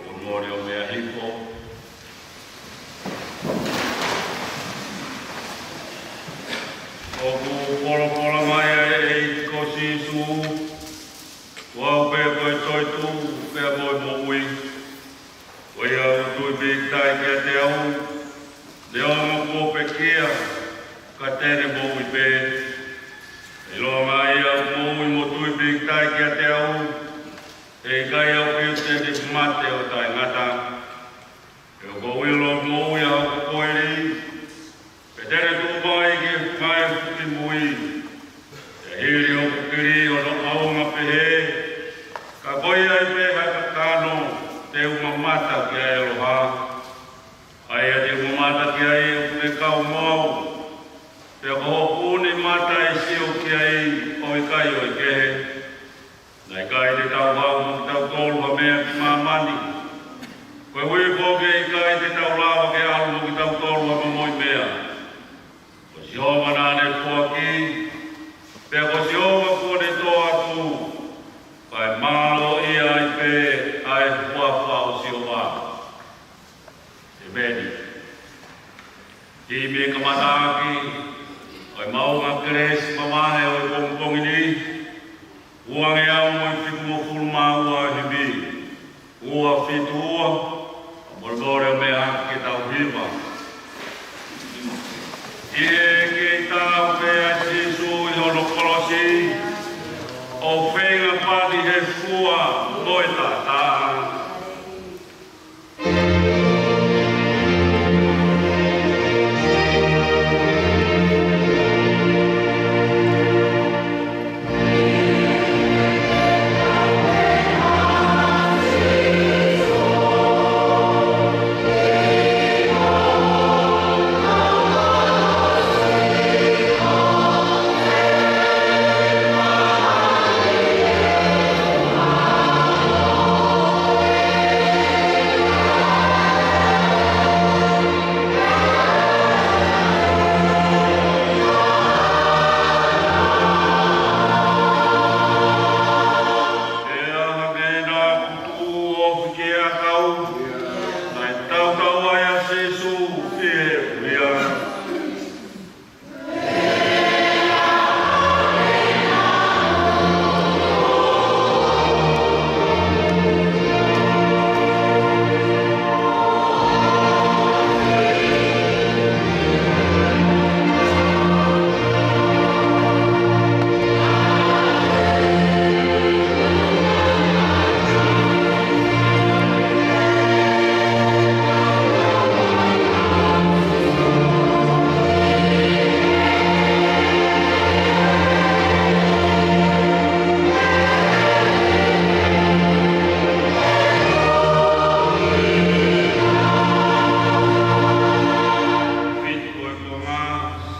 Ko e mole ʻo e meʻa hifo. ʻOku folofola mai ʻa e ʻEiki ko Sīsū, ko au pē ko e toetuʻu pea mo e moʻui. Ko ia ʻoku tui pīkitai kiate au, neongo kuo pekia, ka te ne moʻui pē. ʻIlonga ia ʻoku moʻui mo tui pīkitai kiate au, ʻe ʻikai ʻaupito te ne mate ʻo taʻengata. He ʻoku ou ʻilo ʻoku moʻui ʻa hoku koeli, pea te ne tuʻu mai ki he funga ʻo e fuʻu kimui. Pea hili hoku kili hono ʻaonga pehē, ka ko ia ai pē ha kakano, te u mamata ki ai ʻo ʻalu hā. ʻA ia te u mamata ki ai ʻoku ne kau mo au. Pea ko hoku ʻū mata ʻe sio ki ai, ʻo ʻikai ʻo e kehe. Naʻe ʻikai te tau haʻu mo kitautolu ha meʻa ki māmani, koeʻuhi foki ʻe ʻikai te tau lava ke ʻalu mo kitautolu ha momoʻi meʻa. Ko Sihova naʻa ne foaki, pea ko Sihova kuo ne tō atu, kae mālō ia ai pē ʻa e huafa ʻo Sihova. ʻEmeni. Himi kamataʻaki ʻo e maʻunga kelesi mavahe ʻo e pongipongi ni, uangeau mo e fitungofulu mā ua ʻo e himi, ua fitu ua, ʻa e molemole ʻo meʻa ke tau hiva. ʻI he kei taau pē ʻa Sīsū ʻi hono kolosi, ʻo feinga paki he fua mo e taʻataʻa. Pea hangē naʻa ku tuʻu ofi ki he ʻakau, naʻe tautau ai ʻa Sīsū ʻi he uia.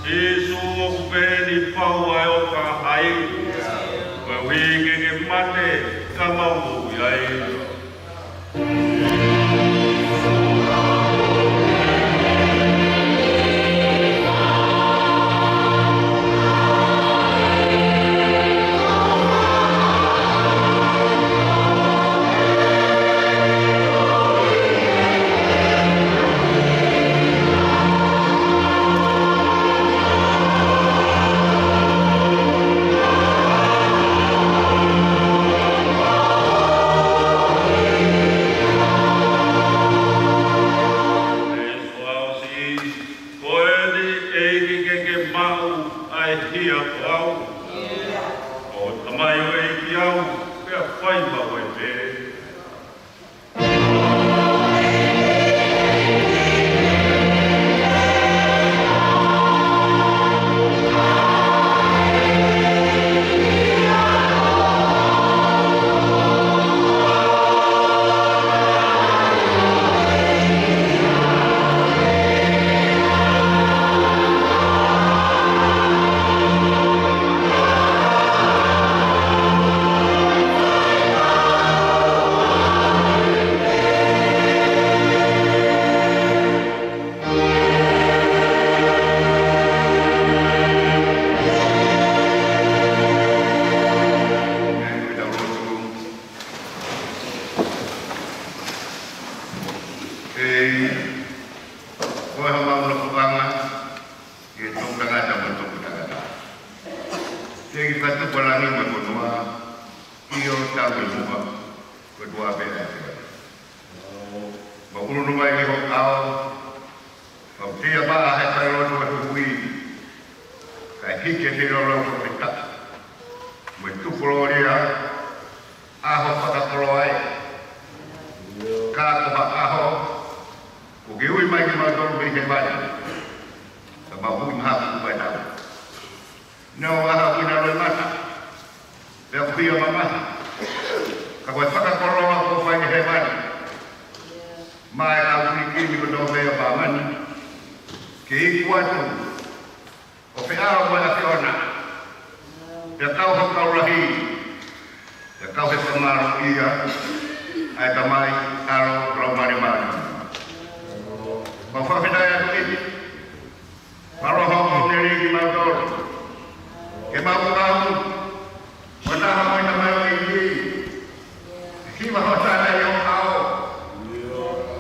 Sīsū ʻoku pehē ni, fau ʻa e ʻofa ai, koeʻuhi ke ke mate ka mau moʻui ai. Fakaʻosi, ko eni ʻEiki ke ke maʻu ʻa e hia ko au. Ko e tamaioʻeiki au, pea fai maʻu ai pē. ʻIo, tau ʻi muʻa, ko e tuʻa pē ʻa e ʻAfiona. Mau ʻunu mai ki ho ʻao, mau tia maʻa he fai lotu ʻa e huhuʻi, kae hiki e feilaulau ko e fetaʻi mo e tukulōlia, ʻaho fakakoloa ē. Ka ko ha ʻaho, kuo ke ui mai kimautolu mei hēvani, ka mau ui maha kuku mai tau. Neongo ʻa e ʻuhinga loʻimata, pea ko e hia mamahi, ka ko e fakakoloa kuo fai ʻe hēvani maʻa e kau pilikimi kotoa pē ʻa māmani, ke iku atu ʻo feʻao mo e ʻAfiona, pea kau he kau lahi, pea kau he fakamālōʻia ʻa e Tamai, ʻAlo, Laumālie Māʻoniʻoni. Mau fakafetaʻi atu ʻEiki, mālō hoʻo maʻu lelei kimautolu ke mau kau, mo e taha mai Tamai ʻEiki, hiva hoʻo Sana ʻi ho ʻao,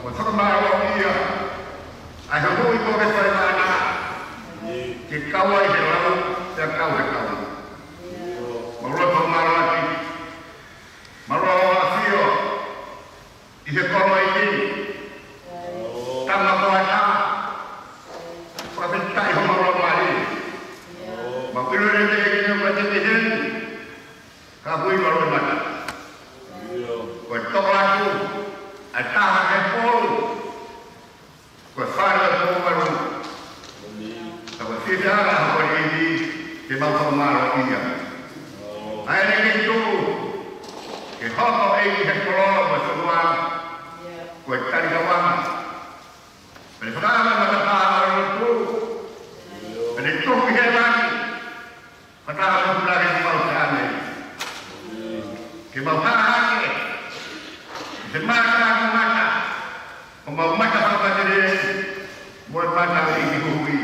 mo fakamālōʻia ʻa e huhuʻi kuo ke fai maʻana, ke kau ai he lau, pea kau he kau. Mau lotu mālō atu, mālō hoʻo ʻafio ʻi he koloa ʻi heni, tama ko ata, fakafetaʻi homau laumālie. Mau ʻilo lelei ʻEiki ʻoku ke ʻi heni, ka ʻoku ʻi loʻimata. Ko e toʻo atu ʻa e taha he pou, ko e fale ʻo e pou valu, ka ko e fiefia ʻa e ʻEiki ke mau fakamālōʻia. ʻA ē naʻe kei tuʻu ke hoko ʻEiki he koloa mo e fonua, ko e talikauanga. Pea ne fakaava matapā ʻo e lotu, pea ne tuku ki hēvani, fakataha mo e punake kuo mau tane, ke mau hā hake ʻi he mata ʻo e mata, ʻo mau mata fakapatele mo e mata ʻo e ʻEiki huhuʻi,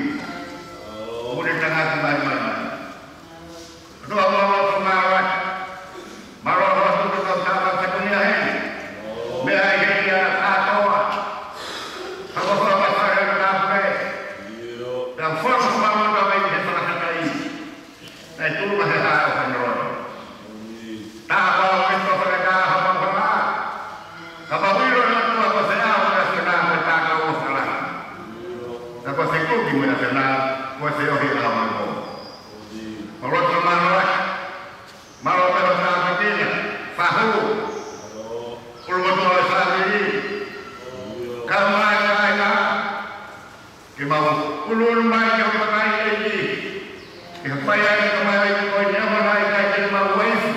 ʻoku ne tangata mai mai mai. Kotoa mau lotu mālō atu, mālō hoʻo tuku kau tama fatongia heni, meʻa ʻi heni ʻa e kātoa, ka ko e fakamatala ʻa e kāpue, pea fonu mālō atu mai he fakatatai. Naʻe tuʻu mai he haʻa ʻo Fenelona. Taha pau ke tau fakataha pau hanga. Ka mau ʻilo naʻa tuʻu ko e ʻAfiona mo e tākau ʻo Salana. Ka ko e fekuki mo e ʻAfiona, ko e feohi ʻa e ʻOtua. Mau lotu mālō atu. Mālō pē hoʻo tāpuekina, fahu, ʻulumotuʻa ʻo e fāmili, kae ʻumaʻā e kāinga, ke mau ʻunuʻunu mai ki ho kakai ʻEiki, ke fai ʻaki e tamaioʻeiki ko eni ʻa e ʻamanaki ʻa e kakai ke mau uaifi.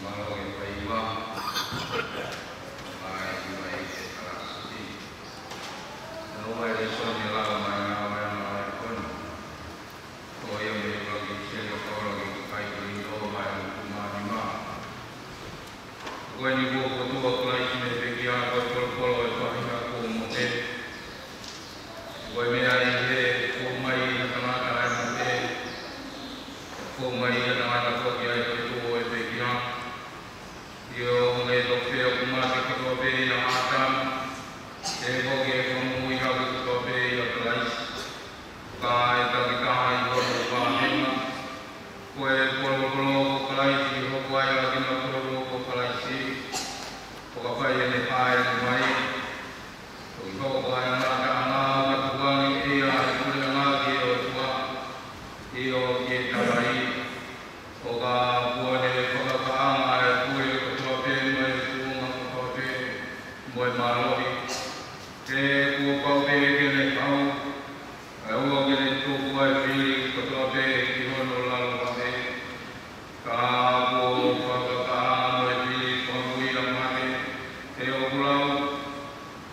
Mālō e faiva. Mai, mai, e kalasi. Nau ai le soni lau mai, lau mai, lau mai, koni. Ko ia me lau ki seni o kaula ki kai kuli tō mai, kumani mā. Ko eni kuo fokotuʻu ʻa Kalaisi mei he pekia, ko e polopolo e faʻahinga kuo mohe. Ko e meʻa ʻi he foʻi mai ʻa e tangata ʻa e mohe, foʻi mai ʻa e tangata ko ia ʻi he tuʻu ʻo e pekia. ʻIo, ʻoku ne toki pehē ʻoku mate kotoa pē ʻia ʻĀtama, ʻe foki e fakamoʻui hake kotoa pē ʻia Kalaisi. Ka ʻe takitaha ʻi hono vāhenga, ko e polopolo ko Kalaisi, hoko ai ʻa kinautolu ko Kalaisi, ʻo ka fai ʻene hāʻele mai, ʻo ʻi hoko ai ngataʻanga ʻo ka tukuange ʻe ia ʻa e puleʻanga ki he ʻOtua, ʻio ki he Tamai, ʻo ka kuo ne fakakakaʻanga ʻa e pule kotoa pē mo e tuʻunga kotoa pē mo e mālohi. He kuo pau pē ke ne kau, kaeʻoua ke ne tuku ʻa e fili kotoa pē ki hono lalo vahe. Ka kuo fakakakaʻanga mo e fili fakamoʻui ʻa mate, he ʻoku lau,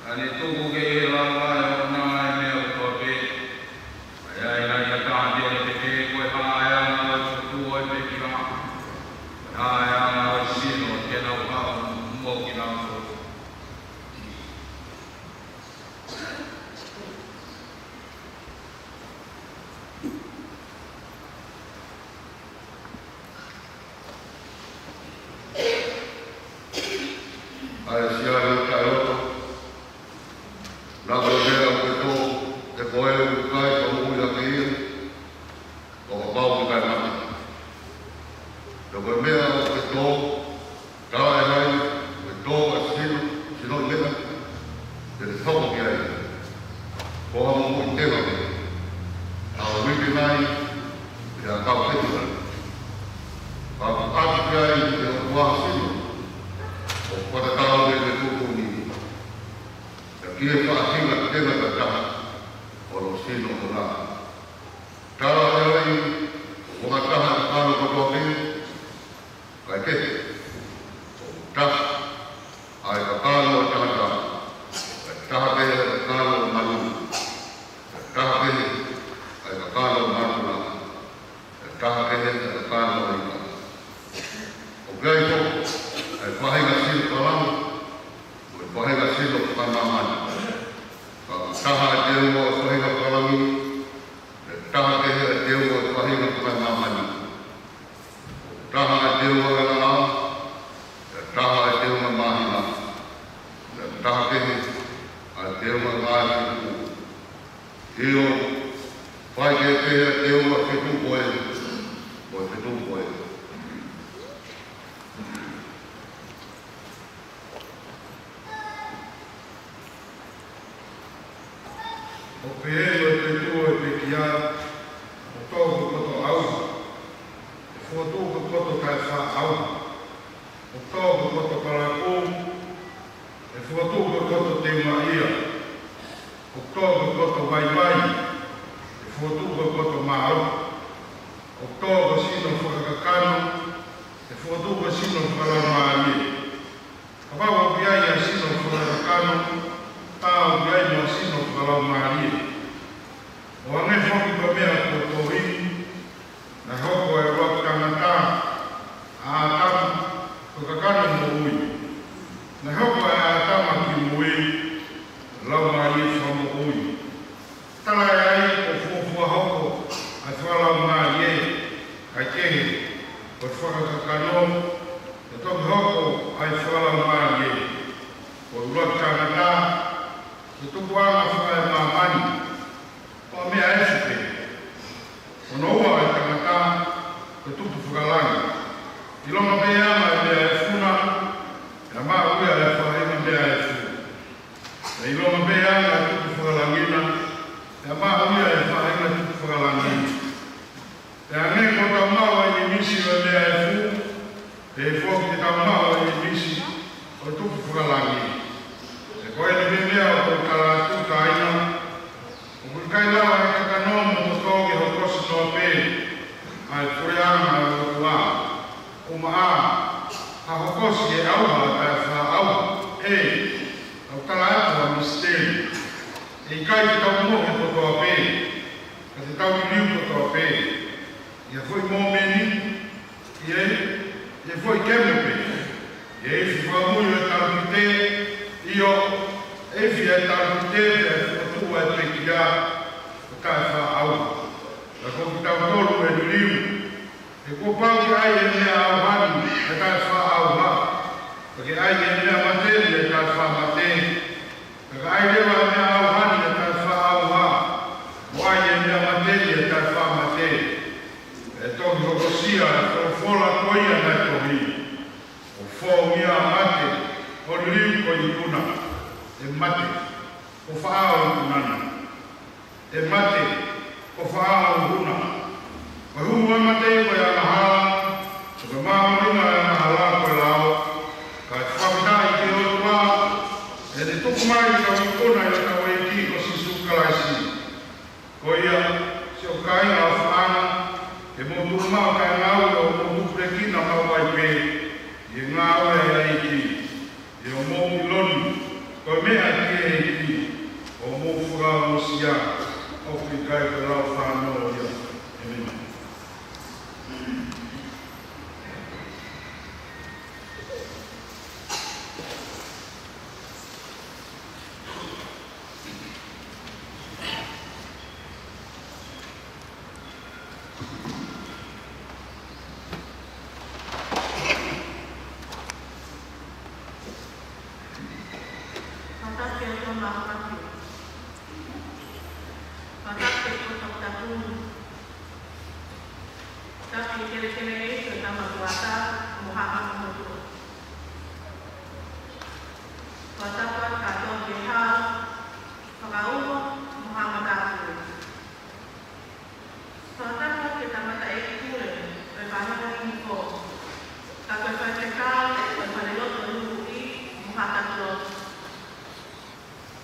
naʻa ne tuku ke ʻi he lalo vahe ʻoʻona ʻa e meʻa kotoa pē. ʻA ia ʻe ʻi ai ha taha te ne pehē ko e hā ʻa e anga ʻo e fokotuʻu ʻo e pekia, ko e hā ʻa e anga ʻo e sino te nau haʻu mo kinautolu. ʻA e siana taʻeloto, naʻa ko e meʻa ʻoku ke tō, he ko e ʻoku ʻikai fakamoʻui hake ia, ʻo kapau ʻoku ʻikai mate. Pea ko e meʻa ʻoku ke tō, ka ʻe ʻi ai, ʻoku ke tō ʻa e sino, sino ʻi meʻa, te ne hoko ki ai. Ko ha moʻui tenga pē, ʻa e uike nai, pea kau pē ki ai. Ka ʻoku ʻasi ki ai ʻe he ʻOtua ha sino, ʻoku fakatatau ki he tuʻutuʻuni ni. Pea ki he faʻahinga tenga taha, ʻo hono sino ʻoʻona. Ka ʻe ʻi ai, ʻoku fakataha ʻa e kakano kotoa pē, kae kehe, ʻoku taha ʻa e kakano ʻo e tangata, kae taha kehe ʻa e kakano ʻo e manu, kae taha kehe ʻa e kakano ʻo e manu, kae taha kehe ʻa e kakano ʻo e ika. ʻOku ʻi ai foki ʻa e faʻahinga sino fakalangi, mo e faʻahinga sino fakamāmani. Ka ʻoku taha ʻa e teunga ʻo e faʻahinga fakalangi, kae taha kehe ʻa e teunga ʻo e faʻahinga fakamāmani. Taha ʻa e teunga ʻo e laʻā, pea taha ʻa e teunga ʻo e māhina, pea taha kehe ʻa e teunga ʻo e ngaahi fetuʻu. ʻIo, fai ke pehē ʻa e teunga ʻo e fetuʻu ko ē mo e fetuʻu ko ē. ʻOku pehē ʻe he fetuʻu ʻo e pekia, ʻoku tō ko e koto ʻauha, ʻe fokotuʻu ko e koto taʻefaʻaʻauha, ʻoku tō ko e koto palakū, ʻe fokotuʻu ko e koto teumaʻia, ʻoku tō ko e koto vaivai, ʻe fokotuʻu ko e koto mālohi, ʻoku tō ko e sino fakakakano, ʻe fokotuʻu ko e sino fakalaumālie. Kapau ʻoku ʻi ai ʻa e sino fakakakano, pea ʻoku ʻi ai mo ha sino fakalaumālie. ʻO hangē foki ko e meʻa kuo tō heni, naʻe hoko ʻa e ʻuluaki tangata, ʻa ʻĀtama, ko e kakano moʻui. Naʻe hoko ʻa ʻĀtama kimui, laumālie fakamoʻui. Tala ʻe ʻi ai kuo fuofua hoko ʻa e fakalaumālie, kae kehe, ko e fakakakano, ʻe toki hoko ʻa e fakalaumālie. Ko e ʻuluaki tangata, ko e tupuʻanga fakaemāmani, ko e meʻa efu pē. Ko hono ua ʻa e tangata, ko e tupu fakalangi. ʻIlonga pē ia ʻa e meʻa efu na, ʻe maʻu ia ʻe he Ka hokosi e ʻauha ʻa e taʻefaʻaʻauha, ʻe, ʻoku tala atu ha misiteli. ʻE ʻikai te tau mohe kotoa pē, ka te tau liliu kotoa pē. ʻI ha foʻi mōmeni, ʻi he, ʻi he foʻi kemo pē, ʻi he ifi fakamui ʻo e talupite, ʻio, ʻe ifi ʻa e talupite pea fokotuʻu ʻa e pekia ʻo e taʻefaʻaʻauha. Ka ko kitautolu ʻe liliu, he kuo pau ke ʻai ʻe he meʻa ʻauha ni ʻa e taʻefaʻaʻauha, pea ke ʻai ʻe he meʻa mate ni ʻa e taʻefaʻamate, pea ka ʻai leva ʻe he meʻa ʻauha ni ʻa e taʻefaʻaʻauha, mo ʻai ʻe he meʻa mate ni ʻa e taʻefaʻamate. ʻE toki hokosia ʻa e folofola ko ia naʻe tohi: ʻO fōngia ʻa mate, ʻo liliu koe ʻi ʻuna, ʻe mate, ʻofa ʻo ʻi ʻuna na. ʻE mate, ʻofa ʻo ʻi ʻuna. Ko e huhu ʻa e mate ko e angahala, ko e māʻoniʻoni ʻa e angahala ko e lao, kae fakafetaʻi ki he ʻOtua, ʻi heʻene tuku mai ʻetau ikuʻuna ʻi hotau ʻEiki ko Sīsū Kalaisi. Ko ia, siʻoku kāinga ʻofaʻanga, ke mou tuʻu maʻu kae ngāue ʻo mou tukulekina maʻu ai pē ʻi he ngāue ʻa e ʻEiki, ʻi hoʻomou ʻilo ni ko e meʻa ki he ʻEiki, ʻo mou fakaongosia, ʻoku ʻikai ko e lao fānau ia. ʻĒmeni. Fakatapu ki he ʻOtua Māfimafi. Fakatapu ki he ʻOtua Takitaha. Tapu ki he kelekele ʻeiki ʻo e tama kuata mo haʻa motuʻa. Fakatapu atu kātoa ki he hao fakaʻuho mo haʻa matāpule. Fakatapu ki he tangataʻeiki pule ʻo e Vahevahe Hinifō, ka ko e faifekau ʻo e falelotu ʻo e Huhuʻi mo haʻa tapulotu.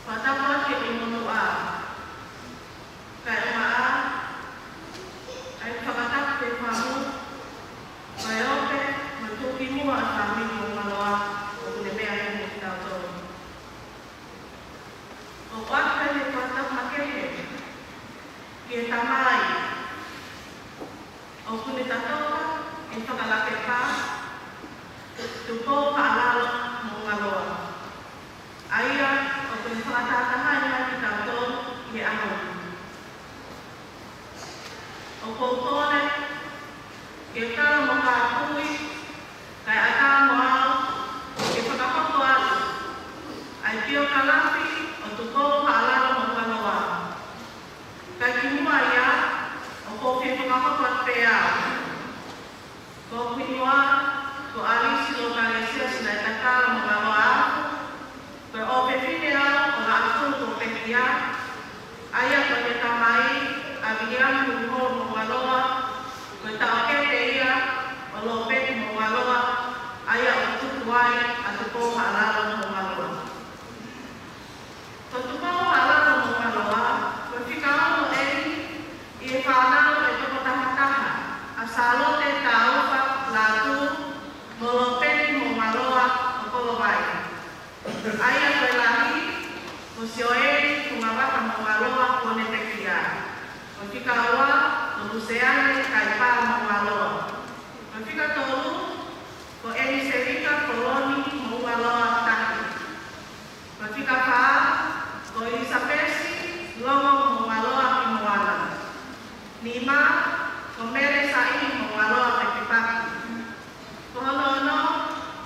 Fakatapu ki he ʻulumotuʻa, kaeʻumaʻā ʻa e fakatapu ki he famu, kae ope mo e tuʻukimuʻa ʻa e fāmili Moʻungaloa ʻoku ne meʻa heni mo kitautolu. ʻOku ʻoatu pē ʻa e fakatapu makehe ki he tamai ʻoku ne tatō ʻi he fakalakepa, Tupou Haʻalalo Moʻungaloa, ʻa ia ʻoku ne fakatahatahaʻi mai kitautolu ʻi he ʻaho ni. ʻOku ou kole ke tala mo kāpui, kae ʻatā mo au ke fakahoko atu ʻa e piokalafi ʻo Tupou Haʻalalo Moʻungaloa. Kae kimuʻa ia, ʻoku ou fie fakahoko atu pē au. Ko hoku hingoa ko ʻAlisi Lokalesia Sinaitakala Moʻungaloa Afu, ko e ʻofefine au ʻo Laʻafulu ko Pekia, ʻa ia ko ʻene tamai ʻa Viliami Huluhulu Moʻungaloa, ko e taʻokete ia ʻo Lopeti Moʻungaloa, ʻa ia ʻoku tuku ai ʻa Tupou Haʻalalo Moʻungaloa. Ko Tupou Haʻalalo Moʻungaloa, ko e fika ono ʻeni ʻi he fānau ʻe toko taha taha ʻa Sālote Taufa Lātū mo Lopeti Moʻungaloa ʻo Kolovai. ʻA ia ko e lahi ko Sioeli Tungavaka Moʻungaloa kuo ne pekia. Ko e fika ua ko Luseane Kaipa Moʻungaloa. Ko e fika tolu ko ʻEmiselika Koloni Moʻungaloa Tahi. Ko e fika fā ko ʻIlisapesi Longo Moʻungaloa ʻi Moana. Nima ko Mele Saʻi Moʻungaloa Pekipaki. Ko hono ono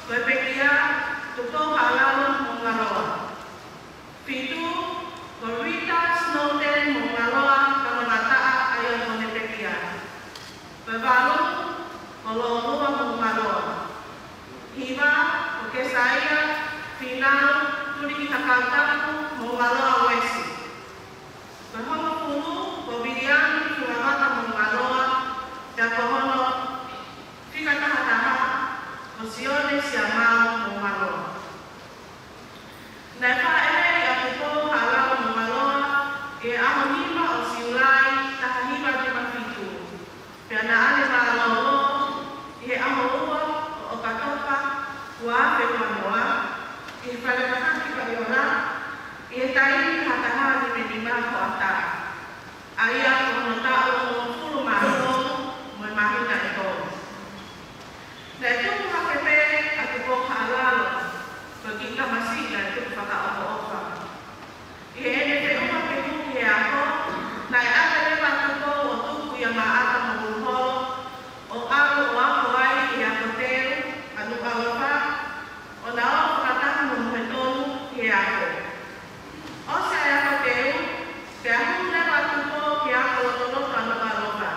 ko e pekia Tupou Haʻalalo Moʻungaloa. Fitu ko Rita Snowden Moʻungaloa Kamangataʻa, ʻa ia kuo ne pekia. Ko e valu ko Lolua Moʻungaloa. Hiva ko Kesaia Finau Tulikitakautaku Moʻungaloa Uesi. Ko e hongofulu ko Viliami Tungavaka Moʻungaloa, pea ko hono fika taha taha ko Sione Siamau Moʻungaloa. Naʻe fāʻeleʻi ʻa Tupou Haʻalalo Moʻungaloa ʻi he ʻaho nima ʻo Siulai taha hiva nima fitu, pea naʻa ne mālōlō ʻi he ʻaho ua ʻo ʻOkatopa ua afe ua noa, ʻi he Falekakaki Paiola, ʻi he taimi ʻe taha nima nima hoʻatā. ʻA ia ko hono taʻu hongofulu mā tolu mo e māhina ʻe tolu. Naʻe tupu hake pē ʻa Tupou Haʻalalo, ko e kiʻi tamasiʻi naʻe tupu fakaʻofoʻofa. ʻI heʻene feʻunga ke hū ki he ako, naʻe ʻave leva ʻa Tupou ʻo tuku ʻia Maʻata mo Nuʻuholo, ʻo ʻalu ʻo ako ai ʻi he ako teu ʻa Nuʻualofa, ʻo na ō fakataha mo Mohetonu ki he ako. ʻOsi ʻa e ako teu, pea hū leva ʻa Tupou ki he ako lotoloto ʻa Nuʻualofa.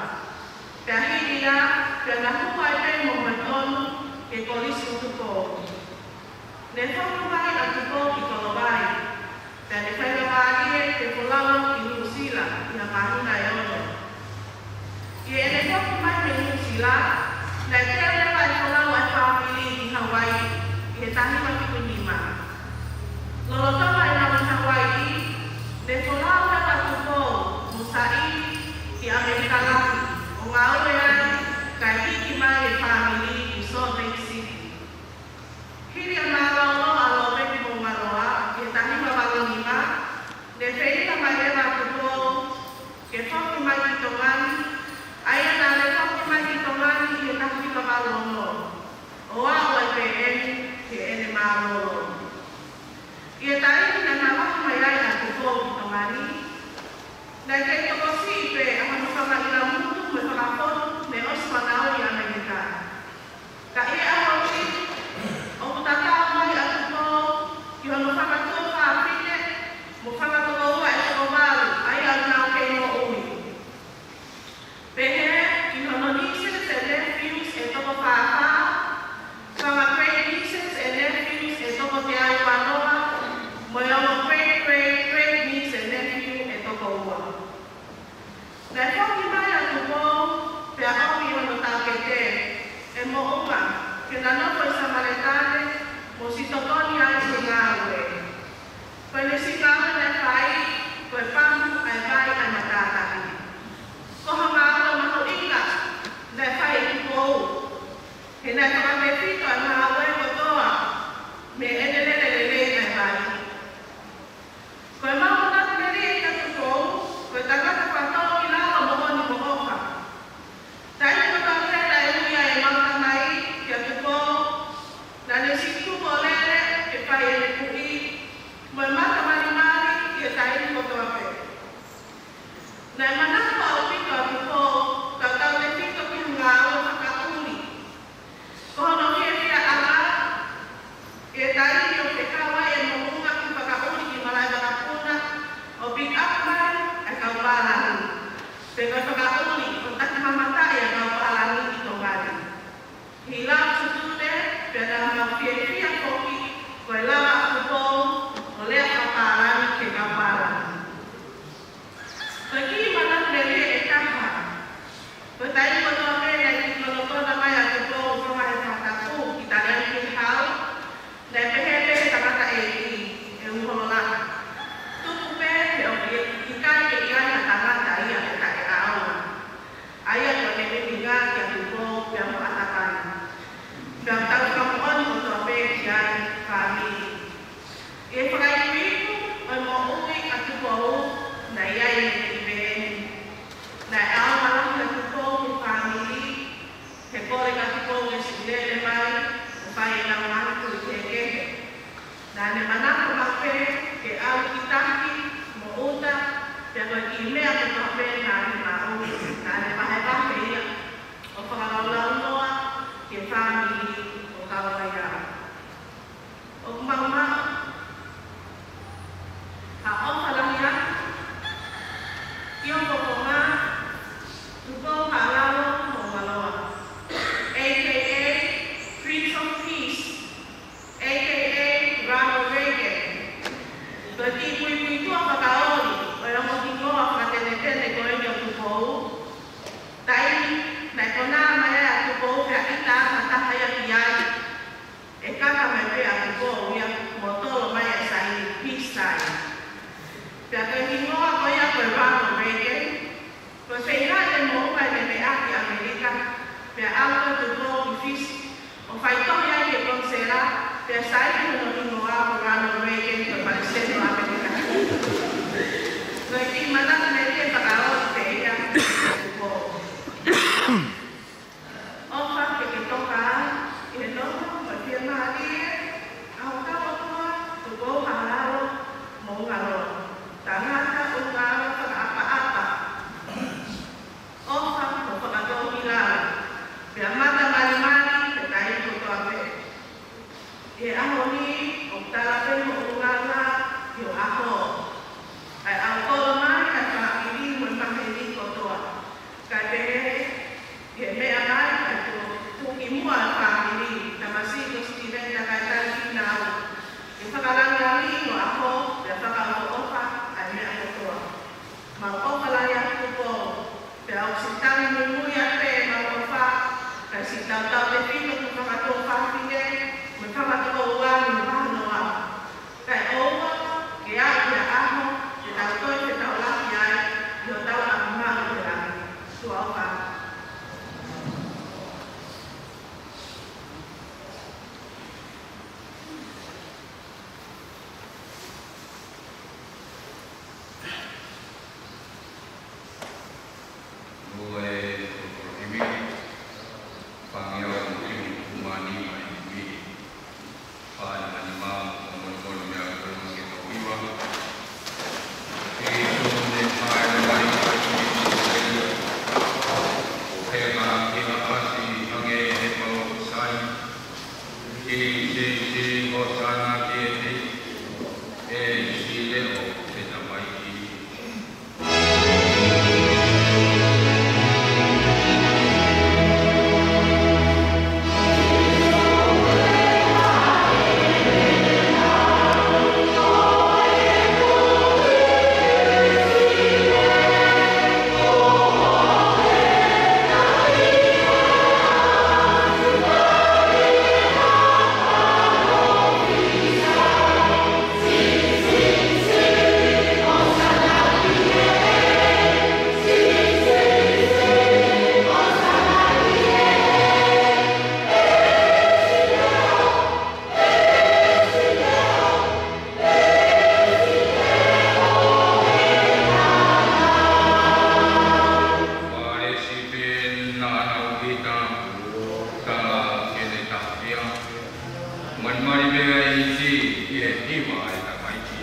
Pea hili ia, pea na hū ai pē mo Mohetonu ki he Kolisi ʻo Tupou. Ne foki mai ʻa Tupou ki Kolovai, pea ne faingamālie ke folau ki Nuʻusila ʻi ha māhina ʻe ono. ʻI heʻene foki mai mei Nuʻusila, naʻe teu leva e folau ʻa e fāmili ki Hauaiʻi ʻi he taha nima fitu nima. Lolotonga ʻenau ʻi Hauaiʻi, ne folau leva ʻa Tupou mo Saivi ki ʻAmelika Lahi, ʻo ngāue ai kae hiki mai e fāmili ki Salt Lake City. Hili ʻa e mālōlō ʻa Lopeti mo Maloa ʻi he taha nima valu nima, ne feinga mai leva ʻa Tupou ke foki mai ki Tonga ni, ʻa ia naʻa ne foki mai ki Tonga ni ʻi he taha nima valu ono, ʻo aʻu ai pē eni ki heʻene mālōlō. ʻI he taimi naʻe mavahe mai ai ʻa Tupou ki Tonga ni, naʻe kei tokosiʻi pē ʻa hono fanga ʻilamutu mo e fanga potu ne ʻosi fanauʻi ʻi ʻAmelika. Ka ʻi he ʻaho ni, ʻoku tatau mai ʻa Tupou ki hono fanga tuofāfine mo e fanga tokoua ʻe toko valu, ʻa ia ʻoku nau kei moʻui. Pehē ki hono nieces and nephews ʻe toko fāfā, fanga great nieces and nephews ʻe toko teau uanoa, mo e ongo great great great niece and nephew ʻe toko ua. Naʻe foki mai ʻa Tupou, pea ʻomi hono taʻokete ʻe moʻunga ke na nofo ʻi Samēlia mo siʻi tokoni ai ki he ngāue. Ko ʻene siʻi ngāue naʻe fai, ko e pamu ʻa e vai ʻa e matātahi. Ko ha ngāue mahuʻinga naʻe fai ʻe Tupou, he naʻe fakatefito ʻa e ngāue kotoa mei heʻene lele lelei ʻa e vai. Ko e mau manatu melie kia Tupou, ko e tangata fakatōkilalo moʻoni mo ʻofa. Taimi kotoa pē naʻe ui ai e mau tamai kia Tupou, naʻa ne siʻi tuʻu ʻo lele ke fai ʻene kuʻi mo e mata malimali ʻi he taimi kotoa pē. Naʻe manako ʻaupito ʻa Tupou, tautautefito ki he ngāue fakaʻuli. Ko hono fiefia ʻanga, ʻi he taimi ʻoku fekau ai e moʻunga ki he fakaʻuli ki malaʻe vakapuna, ʻo pick up mai ʻa e kau pālangi. Pe ko e fakaʻuli ʻo takimamataʻi ʻa e kau pālangi ʻi Tonga ni. He lava ʻo tuʻu pē, pea naʻa mau fiefia foki, ko e lava ʻa Tupou ʻo lea fakapālangi ki he kau pālangi. Ko e kiʻi manatu melie ʻe taha, ko e taimi kotoa pē naʻe kiʻi lotolotonga mai ʻa Tupou ʻo fakahe fakatapu ki Taliani ki he hau, naʻe pehē pē ʻe he tangataʻeiki, ʻe Uhololata: Tuku pē he ʻoku ʻikai ke ʻi ai ha tangata ia ʻe taʻeʻaonga. ʻA ia ko ʻene meʻinga kia Tupou pea mo ʻAtapani. Pea tau fakamoʻoni kotoa pē ki ai, fāmili. ʻI he ʻaho ni, ʻoku tala pē hoʻo ʻulungaanga ʻi ho ʻaho. Kae ʻalu mai ʻa e fāmili mo e maheni kotoa. Kae pehē ki he meʻa mai ʻa e tuʻukimuʻa ʻa e fāmili, tamasiʻi ko Sitiveni Takaitani Kinaua. Ke fakalangilangiʻi ho ʻaho, pea fakaʻofoʻofa ʻa e meʻa kotoa. Mau ʻofa lahi atu Tupou, pea ʻoku siʻi tangi muimui atu pē ʻemau ʻofa, kae siʻi tautautefito ki he fanga tuofāfine, mo e fanga tokoua mei he vahanoa. Kae ʻoua ke aʻu ki ha ʻaho te tau toe fetaulaki ai ʻi hotau ʻapi maʻu ʻi he langi. Tuʻa ʻofa. Mo e koloa himi, fāngeau mo e himi, ʻumaʻā ni mai himi. Fāngeau ni mau, mo e koloa mea koloa ke tau hiva. Ke tone fai mai ka ki te ia. ʻO heka ki ʻaʻasi hangē he palo sai. Ke sisi ʻo sana ke te. ʻE sile ʻo te tamaiki. Fālesi pē naʻa nau ʻita, tala ke ne tafia. Malimali meʻa iti ʻi he hiva ʻa e tamaiki.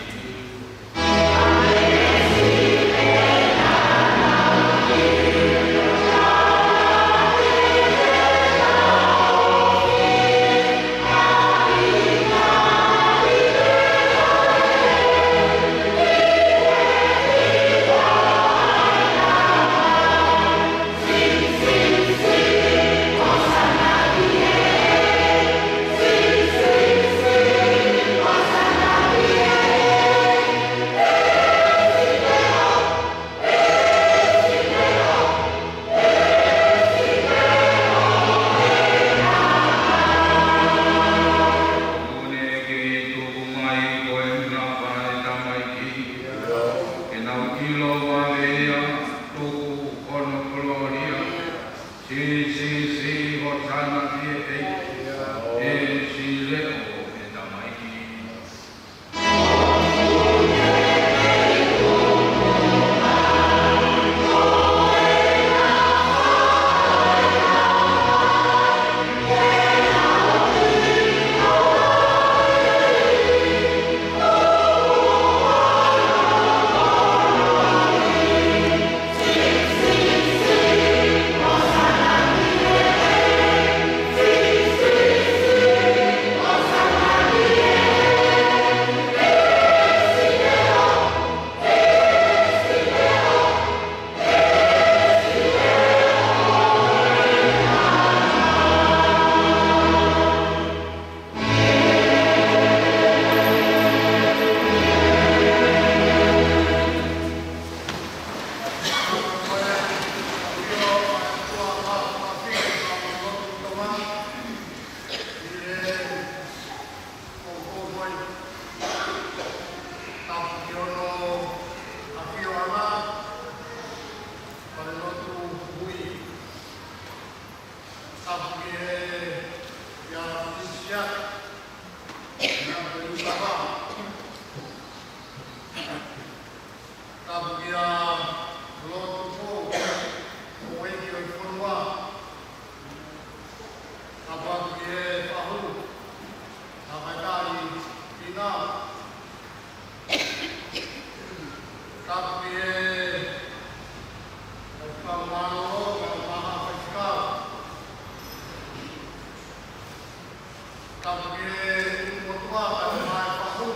Pea mo e fahu,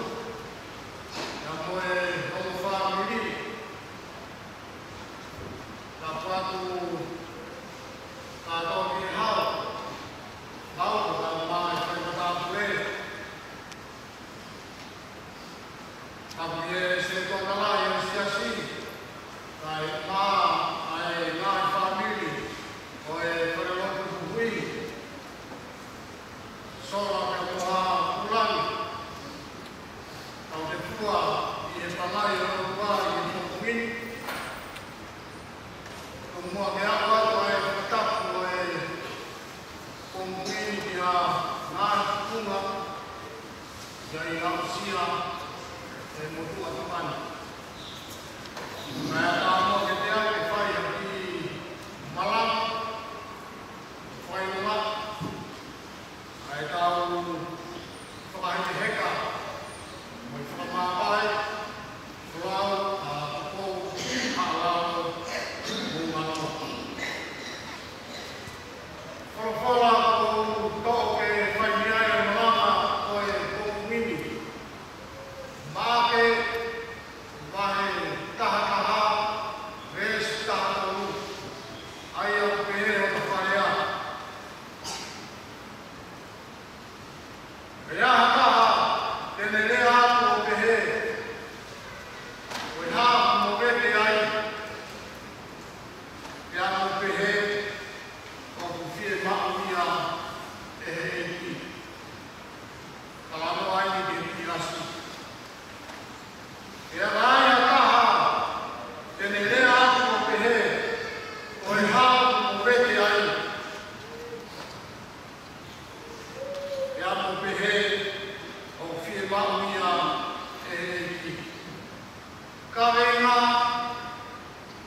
pea mo e ongo fāmili. Tapu atu kātoa ki he Hau, Hau, pea mo e faimatāpule. Tapu ki he setuata lahi ʻo e Siasi, kae ʻumaʻā ʻa e ngaahi fāmili ʻo e falelotu Huhuʻi. Sola pea mo Haʻakulani, tau te fua ʻi he palai ʻo e ʻOtua ʻi he pongipongi ni. Tomuʻa ke aʻu atu ʻa e fakatapu ʻo e pongipongi ni ki he ngaahi tuʻunga ʻoku ʻi ai ʻa e aʻusia ʻe he motuʻa Tupani. Kae ʻatā muʻa kiate au ke fai ha kiʻi malanga, fai malanga, kae tau fakahekeheka mo e fakamāvae, folau ʻa Tupou Haʻalalo Moʻungaloa. Folofola ʻoku ou toʻo ke fai mei ai ʻa e malanga ʻo e pongipongi ni, Maʻake vahe taha taha, veesi taha tolu, ʻa ia ʻoku pehē hono fakalea: Pea ʻi ai ha taha te ne lea atu ʻo pehē, Ko e hā ʻoku movete ai? Pea mou pehē, ʻOku fiemaʻu ia ʻe he ʻEiki. Talanoa ʻeni ki he kiʻi ʻasi. Pea ʻi ai ha taha te ne lea atu ʻo pehē, Ko e hā ʻoku movete ai? Pea mou pehē, ʻOku fiemaʻu ia ʻe he ʻEiki. Kaveinga,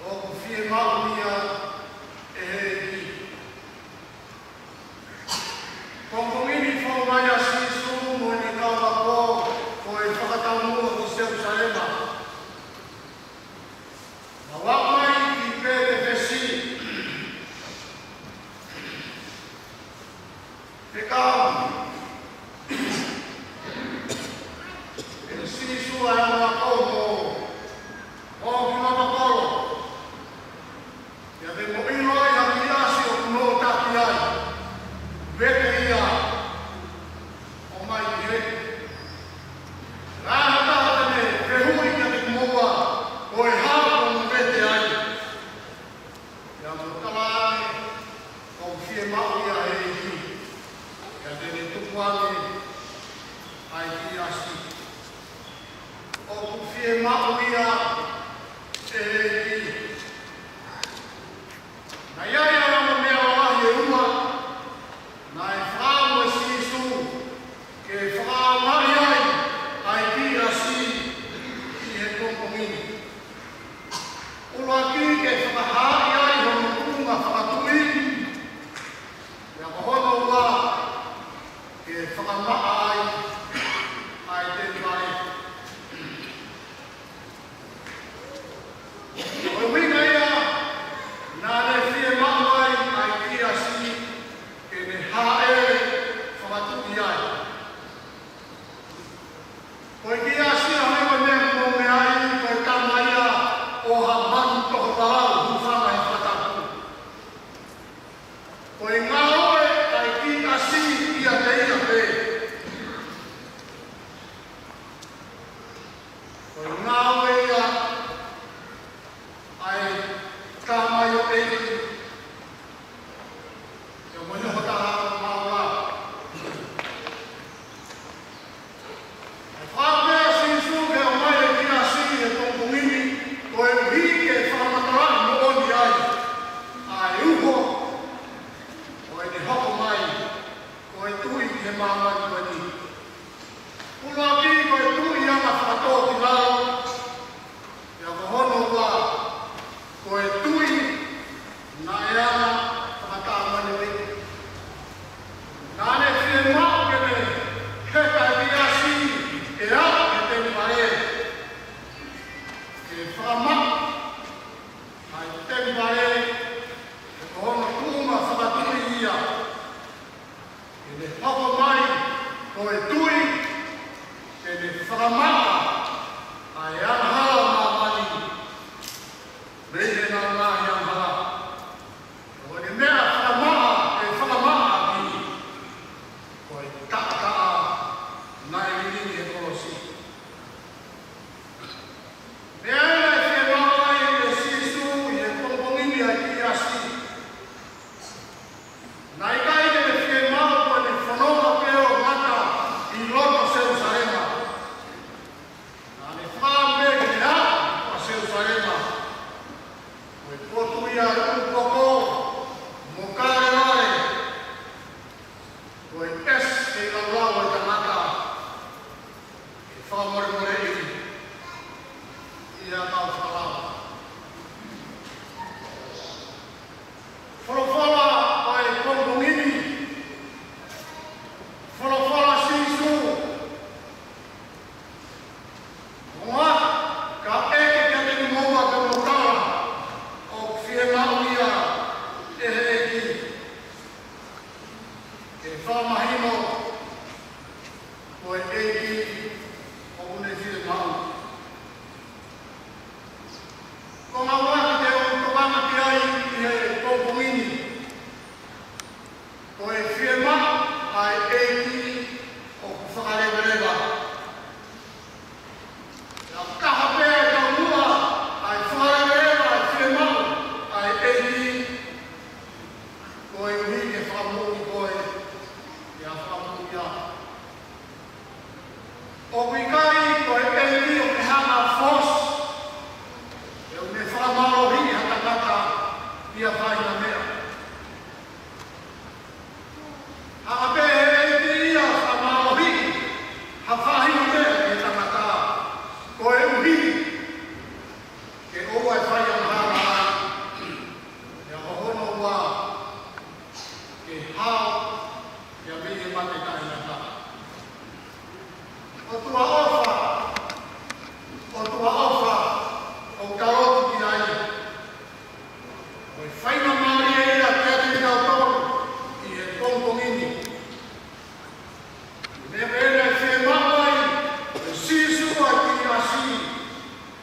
ʻOku fiemaʻu ia ʻe he ʻEiki. Pongipongi ni foki mai ʻa Sīsū mo ʻene kau ako ko e fakataumuʻa ki Selūsalema. Naʻa nau aʻu mai ki Petefesi. Fekau ʻe Sīsū ʻa e kau ako mo e kiʻi matapolo. Pea te mou ʻilo ai ha kiʻi ʻasi ʻoku nau taki ai. Vete ia ʻo ʻomai ki heni. Naʻe ʻi ai ha taha te ne fehuʻi kiate kimoua, Ko e hā ʻoku movete ai? Pea mou tala ange, ʻOku fiemaʻu ia ʻe he ʻEiki. Pea te ne tuku ange ʻa e kiʻi ʻasi, ʻOku fiemaʻu ia ʻe he ʻEiki. Naʻe ʻi ai ʻa e ongo meʻa lalahi ʻe ua naʻe fakaʻamu ʻe Sīsū ke fakaʻaongaʻi ai ʻa e kiʻi ʻasi ʻi he pongipongi ni. ʻUluaki, ke fakahaaʻi ai hono tuʻunga fakatuʻi, pea ko hono ua, ke fakamaʻa ai ʻa e temipale. Fakamaʻa ʻa e angahala ʻo māmani mei heʻenau ngaahi angahala. Ko e meʻa fakamaʻa, ʻe fakamaʻa ʻaki, ko e taʻataʻa naʻe lilingi he kolosi. Meʻa ē naʻe fiemaʻu ai ʻe Sīsū ʻi he pongipongi ni ʻa e kiʻi ʻasi. Naʻe ʻikai ke ne fiemaʻu ke ne fononga pē ʻo ngata ʻi loto Selusalema. Naʻa ne fakaʻamu pē ke ne ʻalu ʻa Selusalema, ko e potu ia ʻo e ʻū poko mo kalevale, ko e ʻesi kei laulau ʻa e tangata, ke fakamolemoleʻi ʻi heʻenau fakalao. Folofola ʻo e pongipongi ni. Folofola Sīsū. Ongo ā, ka ʻeke kiate kimoua pea mou tala, ʻoku fiemaʻu ia ʻe he ʻEiki. Ke fakamahino ko e ʻEiki ʻoku ne fiemaʻu. Ko e ngāue ke tau tokanga ki ai ʻi he pongipongi ni. Ko e fiemaʻu ʻa e ʻEiki ʻoku fakaleveleva. Pea ʻoku taha pē ʻa e taumuʻa ʻa e fakaleveleva ʻa e fiemaʻu ʻa e ʻEiki, koeʻuhi ke fakamoʻui koe, pea fakamoʻui au. ʻOku ʻikai ko e ʻEiki ʻoku ne hanga ʻo force, pe ʻoku ne fakamālohiʻi ha tangata ia fai ha meʻa. Hanga pē ʻe he ʻEiki ia ʻo fakamālohiʻi ha faʻahinga meʻa ki he tangata, koeʻuhi ke ʻoua ʻe fai angahala ai, pea ko hono ua, ke hao ia mei he mate taʻengata. ʻOtua ʻofa, ʻOtua ʻofa, ʻoku tau lotu ki ai. Ko e faingamālie ia kiate kitautolu ʻi he pongipongi ni. Meʻa pē naʻe fiemaʻu ai ʻe Sīsū ʻa e kiʻi ʻasi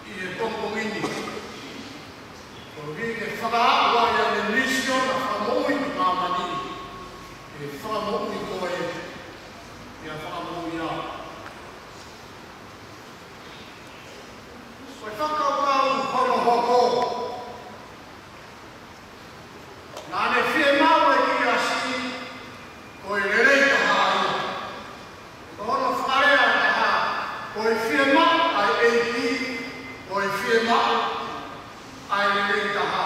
ʻi he pongipongi ni. Koeʻuhi ke fakaaʻu ai ʻene misiona fakamoʻui ki māmani. Ke fakamoʻui koe, pea fakamoʻui au. Ko e fakakaukau hono hoko. Naʻa ne fiemaʻu e kiʻi ʻasi, ko e lelei taha ia. Ko hono fakalea ʻe taha, ko e fiemaʻu ʻa e ʻEiki, ko e fiemaʻu ʻa e lelei taha.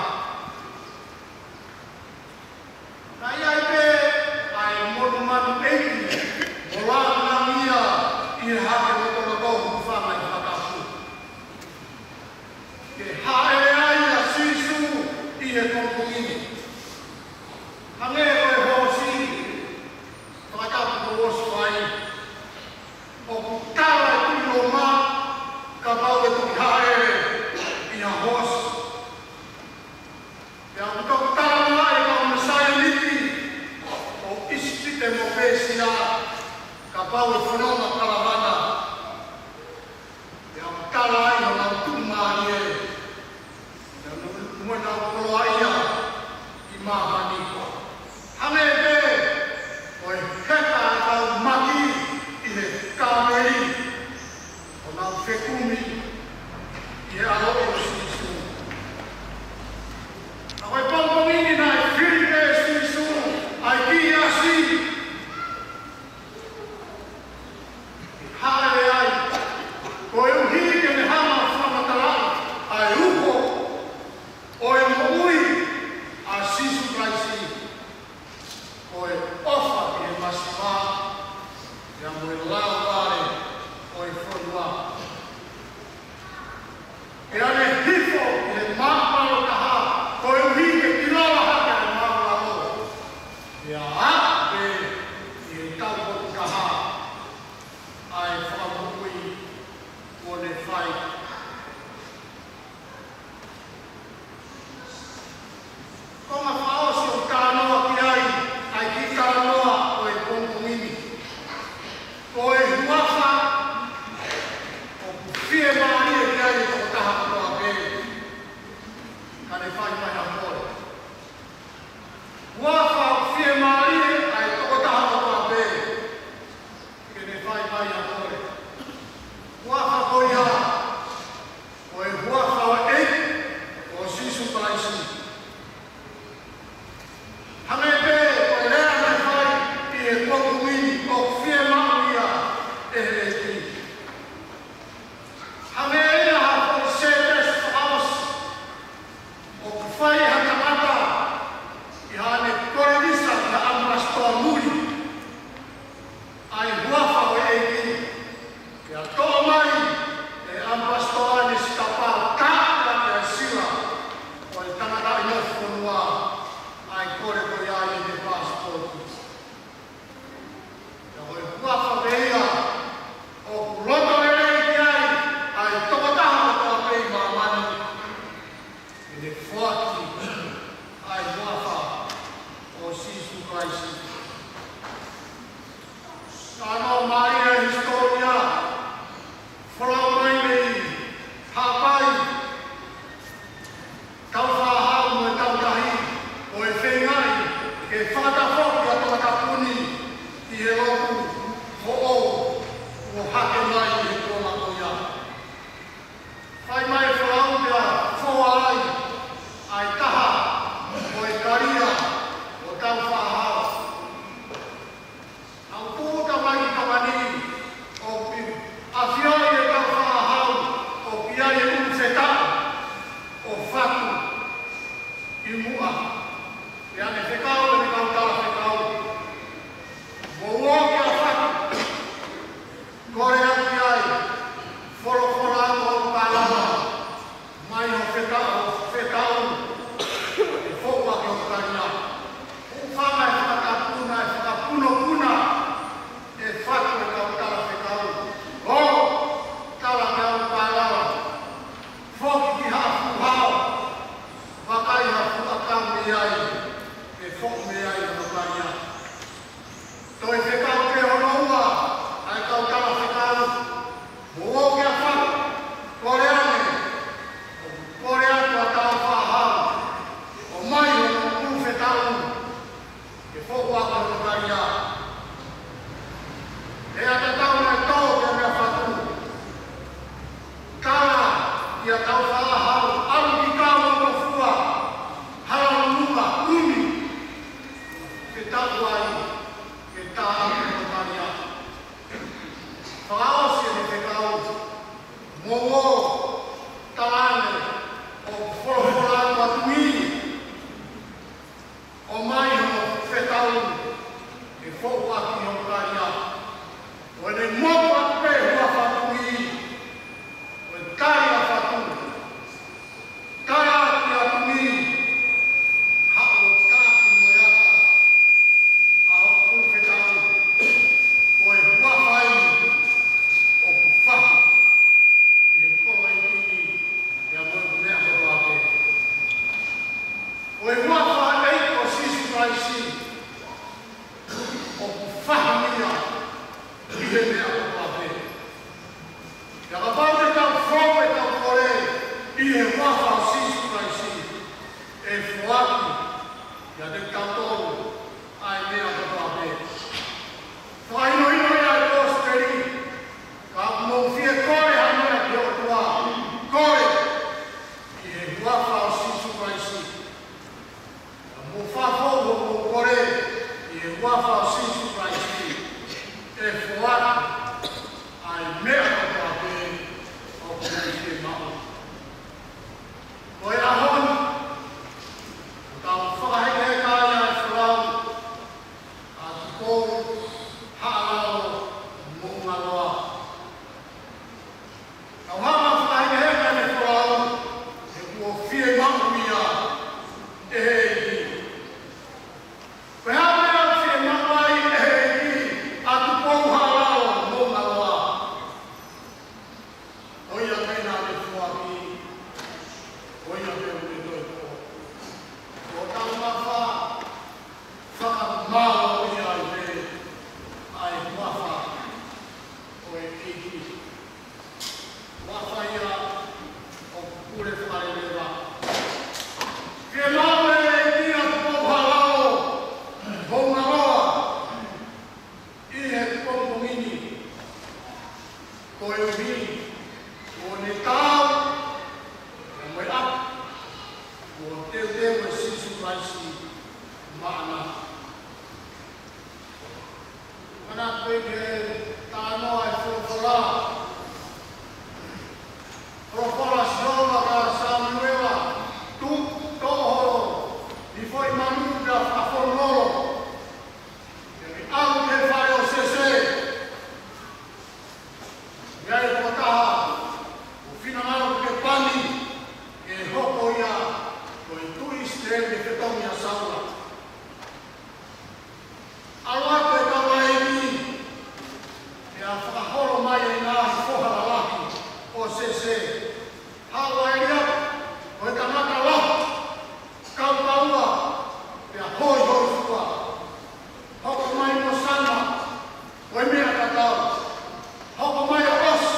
Naʻe ʻi ai pē ʻa e monumanu ʻeiki mo lāngilangi ia ʻi he Hahake Lotoloto, hūfanga ʻi he fakatapu. Ke hāʻele ai ʻa Sīsū ʻi he pongipongi ni. Hangē ko e hoosi, fakatapu ko e hoosi fai. ʻOku tala ʻe he Tuʻi Loma, kapau ʻe toki hāʻele ʻi ha hoosi. Pea ʻoku toki tala mai ʻe he kau Mesianiti ʻo ʻIsipite mo Pēsia, kapau ʻe fononga kalavana. Pea ʻoku tala ai honau tuʻumālie, pea mo ʻenau koloaʻia ʻi māmani. Hangē pē ko e heka ʻa e kau maki ʻi he kāmeli, ʻo nau fekumi ʻi he ʻaloʻi ʻo Sīsū. Ka ko e pongipongi ni naʻe fili pē ʻe Sīsū ʻa e kiʻi ʻasi, hāʻele ai, koeʻuhi ke ne hanga ʻo fakamatalaʻi ʻa e uho ʻo e moʻui ʻa Sīsū Kalaisi. Ko e ʻofa ki he masiva, pea mo e lauvale ʻo e fonua. ʻo hake mai ʻi he kuonga ko ia. Fai mai e folau pea foa ai ʻa e taha ʻo e kalia ʻo Tāufaʻāhau. ʻA e pūta mai ki Tonga ni ʻo ʻafioʻi e Tāufaʻāhau ʻoku ʻi ai e ʻū fetaʻu ʻo fatu ʻi muʻa. Pea ne fekau ʻe he kau talafekau, mou ō kia Fatu, kole atu ki ai, folofola atu hoʻo pālala, mai hoʻo fetaʻu, fetaʻu, ʻe foʻu ʻaki hoʻo kalia. Hūfanga e fakatapuna, e fakapunopuna ʻe Fatu e kau talafekau. ʻO, tala ki ai hoʻo pālala, foki ki Haʻafuhao, vakai ha fuʻu ʻakau mei ai, ʻe foʻu mei ai hono kalia. Toe fekau pē hono ua ʻa e kau talafekau, mou ō kia Fatu, kole ange, kole atu ʻa Tāufaʻāhau, ʻomai hono ʻū fetaʻu, ke foʻu ʻaki hono kalia. Pea tatau naʻe tō pē meia Fatu, tala kia Tāufaʻāhau, ʻalu ki Kaungāfua, hala lulunga, ʻumi, fetaʻu ai, ke tā ʻaki hono kalia. Fakaʻosi ʻene fekau, mou ō, tala ange, ʻo folofola atu ʻa Tumi, ʻomai hono fetaʻu, ke foʻu ʻaki hono kalia. ʻO ne motu atu pē huafa Tumi, ʻo ne tali ʻa Fatu. Tala atu kia Tumi, haʻu ʻo tā ʻaki mo e aka ʻa hoʻo ʻū fetaʻu, ko e huafa eni ʻoku fahu ʻi he kolo ʻeiki ni, pea mo e meʻa kotoa pē. Ko e huafa ʻeiki ko Sīsū Kalaisi, ʻoku fahu ia ʻi he meʻa kotoa pē. Pea kapau te tau fou ʻetau kole ʻi he huafa ʻo Sīsū Kalaisi, ʻe foaki kiate kitautolu ʻa e meʻa kotoa pē. Fakahinohino ia ʻa e kosipeli, kapau ʻoku mou fie kole ha meʻa ki he ʻOtua, kole ʻi he huafa ʻo Sīsū Kalaisi. Mou fafou ʻo mou kole ʻi he huafa ʻo Sīsū Kalaisi, ʻe foaki ʻa e meʻa kotoa pē ʻoku mou fiemaʻu. Ko e ʻaho ni, tau fakahekeheka ai ʻa e folau, ʻa Tupou Haʻalalo Moʻungaloa. Tau hanga ʻo fakahekeheka ʻene folau, he kuo fiemaʻu ia ʻe he ʻEiki. Ko e hā e meʻa ʻoku fiemaʻu ai ʻe he ʻEiki ʻa Tupou Haʻalalo Moʻungaloa? Ko ia pē naʻa ne foaki, ko ia pē ʻoku ne toe toʻo. Ko e tau mafa, fakamālō ia ai pē ʻa e huafa ʻo e ʻEiki. Huafa ia ʻoku pule fakaleleva. Fiemaʻu ʻe he ʻEiki ʻa Tupou Haʻalalo Moʻungaloa ʻi he pongipongi ni, koeʻuhi ko ʻene taau mo e ʻapi kuo teuteu ʻe Sīsū Kalaisi maʻana. Manatuʻi ke talanoa e folofola. Folofola Sihova kia Samuela, tuʻu, toʻo ho nifoʻi manu pea fakafonolo. Pea ke ʻalu ki he fale ʻo Sese. Pea ʻi he tokotaha ʻoku finangalo ke pani, ke hoko ia ko e tuʻi ʻIsileli ke fetongi ʻa Saula. ʻAlu atu e kau laini, pea fakaholo mai e ngaahi foha lalahi ʻo Sese. Haʻu ʻa ʻEliapi, ko e tangata lahi, kaukaua, pea hoihoifua. Hoko mai mo Sana, ko e meʻa tatau. Hoko mai ʻa ʻOsi,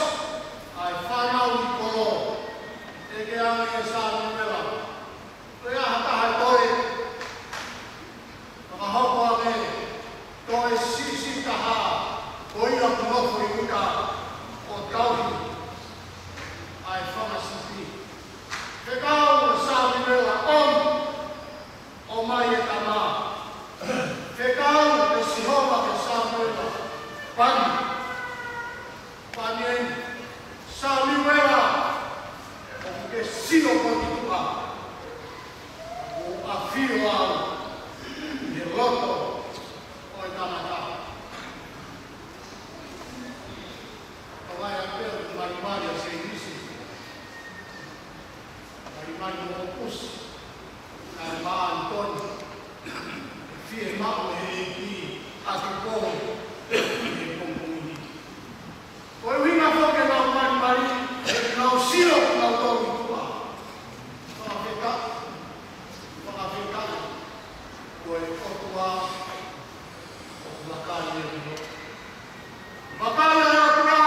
Mai mo ʻUsi, kae maʻa Antoni, fiemaʻu ʻe he ʻEiki ʻa Tupou ʻi he pongipongi ni. Ko e ʻuhinga foki ke nau malimali, he nau sio kinautolu ki tuʻa. Fakafetaʻi, fakafetaʻi, ko e ʻOtua ʻoku vakai ʻi loto. Vakai ʻa e ʻOtua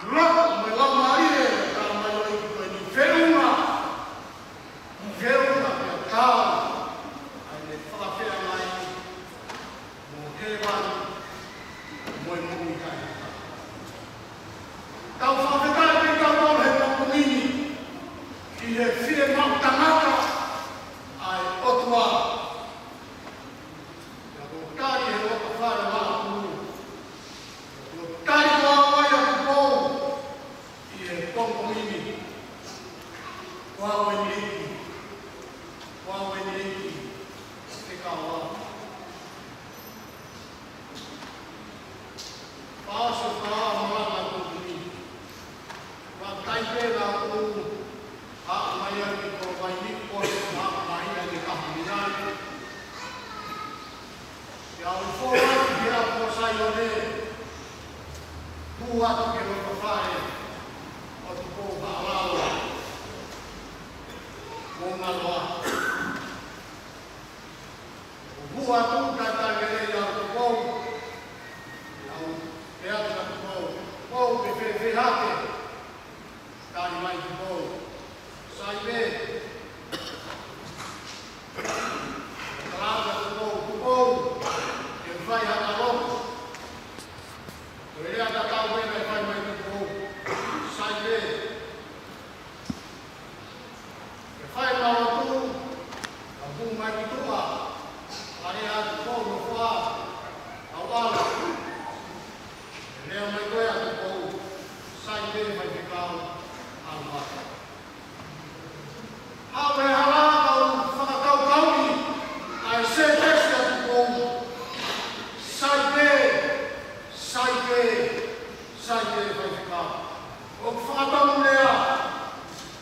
ʻi loto mo e laumālie, ka mai ʻo ʻEiki ko eni feʻunga. Feʻunga pea tau ʻa e fakafeangai mo hēvani mo e moʻui taʻengata. Tau fakafetaʻi pē kitautolu he pongipongi ni ʻi he fiemaʻu tangata ʻa e ʻOtua. Pea kuo tali he loto fale ʻa Tupou. Pea kuo tali ko au ia ʻa Tupou ʻi he pongipongi ni. Ko au eni ʻEiki. Ko au eni ʻEiki. Fekau au. Pau se pau malanga ko eni. Ua kai pē la ku a mai ai ki ko mai ni ko a mai ai ki ka mai ai. Ia u fō atu ki a ko Saione. Hū atu ki loto fale ʻo Tupou Haʻalalo. Mo ngalo a. Hū atu ka tangele ia Tupou. Ia u pea ka Tupou. Tupou ke fēfē hake. Tali mai Tupou. Sai pē. Kalanga Tupou, Tupou. Ke fai haka lotu. Ko e lea tatau pē naʻe fai mai Tupou. Sai pē. Ke fai mai lotu. Ka hū mai ki tuʻa. Pale atu Tupou no fua. Au ala. Lea mai ko ē ʻa Tupou, sai pē faifekau ʻalu atu. Haʻu he hala ka u fakakaukauʻi ʻa e sētesi ʻa Tupou, sai pē, sai pē, sai pē faifekau. ʻOku fakatonu lea,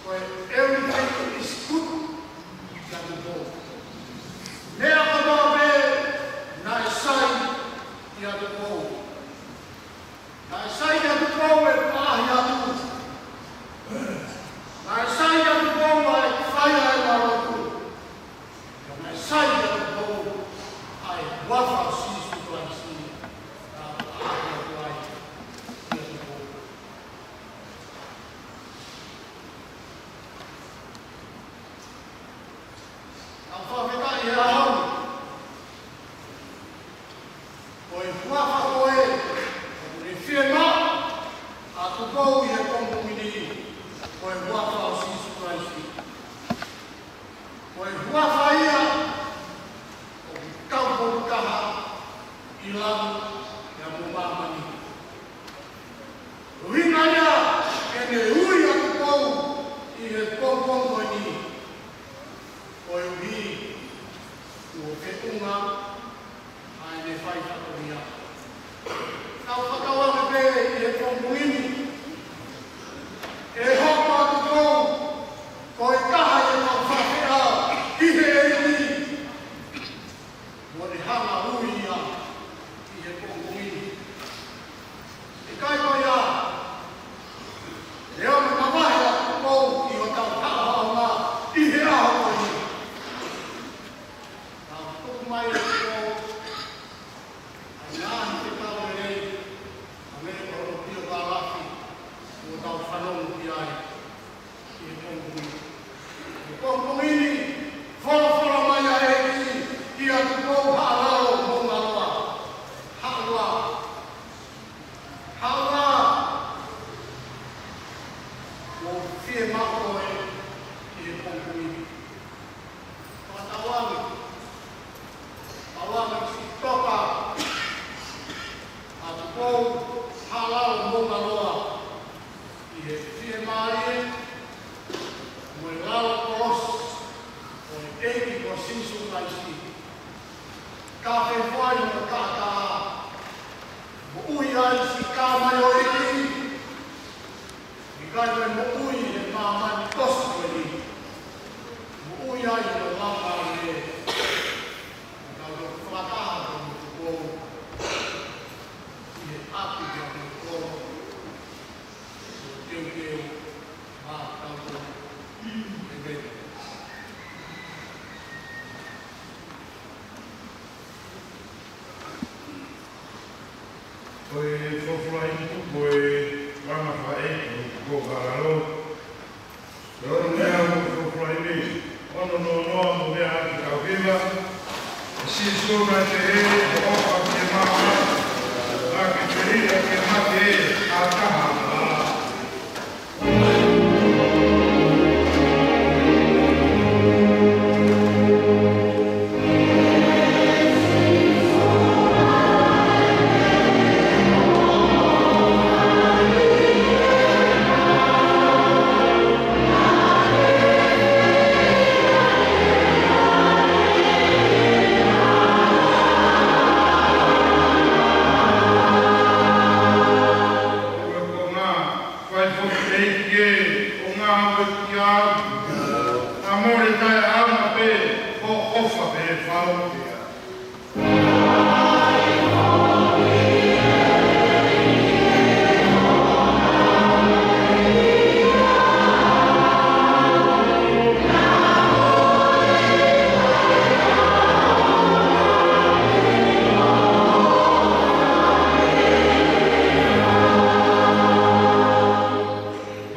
ko e everything is good kia Tupou. Meʻa kotoa pē naʻe sai kia Tupou. Naʻe sai kia Tupou e paʻahi atu. Naʻe sai kia Tupou ʻa e fai ʻa e lotu. Naʻe sai kia Tupou ʻa e huafa ʻo Sīsū Kalaisi. Naʻe paʻahi atu ai kia Tupou. Tau fakafetaʻi he ʻaho ni. Ko e huafa ko ē ʻoku ne fiemaʻu ʻa Tupou ʻi he pongipongi ni, ko e huafa ʻo Sīsū Kalaisi. Ko e huafa ia ʻoku taupotu taha ʻi langi pea mo māmani. ʻUhinga ia ke ne ui ʻa Tupou ʻi he pongipongi ko eni. Koeʻuhi kuo feʻunga ʻa ʻene fai fatongia. Tau fakauange pē ʻi he pongipongi ni, ʻe hoko atu Tupou ko e taha ʻi heʻetau fakafeʻao ʻi he ʻEiki. Mo ne hanga ʻo ui ia ʻi he pongipongi ni. ʻIkai ko ia, ʻe ʻomi mavahe ʻa Tupou ʻi hotau haʻohaʻonga ʻi he ʻaho ko eni. Tau tuku mai ʻa Tupou, ʻa e ngaahi fekau lelei, ʻa e meʻa ko hono piokalafi, mo tau fanongo ki ai. ʻI he pongipongi ni. He pongipongi ni, folofola mai ʻa e ʻEiki kia Tupou Haʻalalo mo Ngaloa. Haʻalalo. Haʻalalo. Mo fiemaʻu koe ʻi he pongipongi ni. Fakatauange. Tauange siʻi toka ʻa Tupou Haʻalalo mo Ngaloa. ʻI he fiemālie mo e lalo kolosi ʻo e ʻEiki ko Sīsū Kalaisi. Ka fefuai mo taʻataʻa, moʻui ai siʻi tamaioʻeiki, ʻikai ko e moʻui he māmani ʻosi ko eni. Fakaʻalo, ʻi he ʻaho ni ʻoku ou folofola ʻi he ongoongo mo e ʻalu ki he kau hiva. Sīsū naʻe pehē, ʻofa ke maʻu, naʻa ke telia ke mate ʻa e taha. Fai foki ʻEiki ē, ʻo ngāue kiate au. ʻA mole taʻeʻaonga pē, ʻo ʻofa pē fau.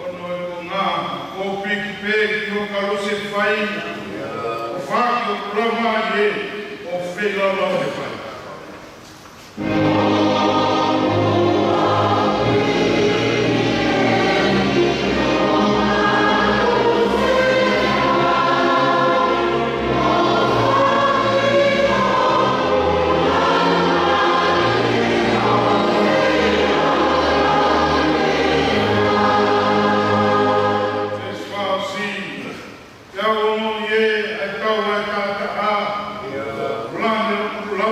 Ono e konga, ʻo piki pē ki ho kalusi fai, ʻo faki ʻo pula mai ē, ʻo feilaulau he fai. Te au ongoʻi ʻe ʻa e kau ʻa e taʻataʻa, lane ʻo kula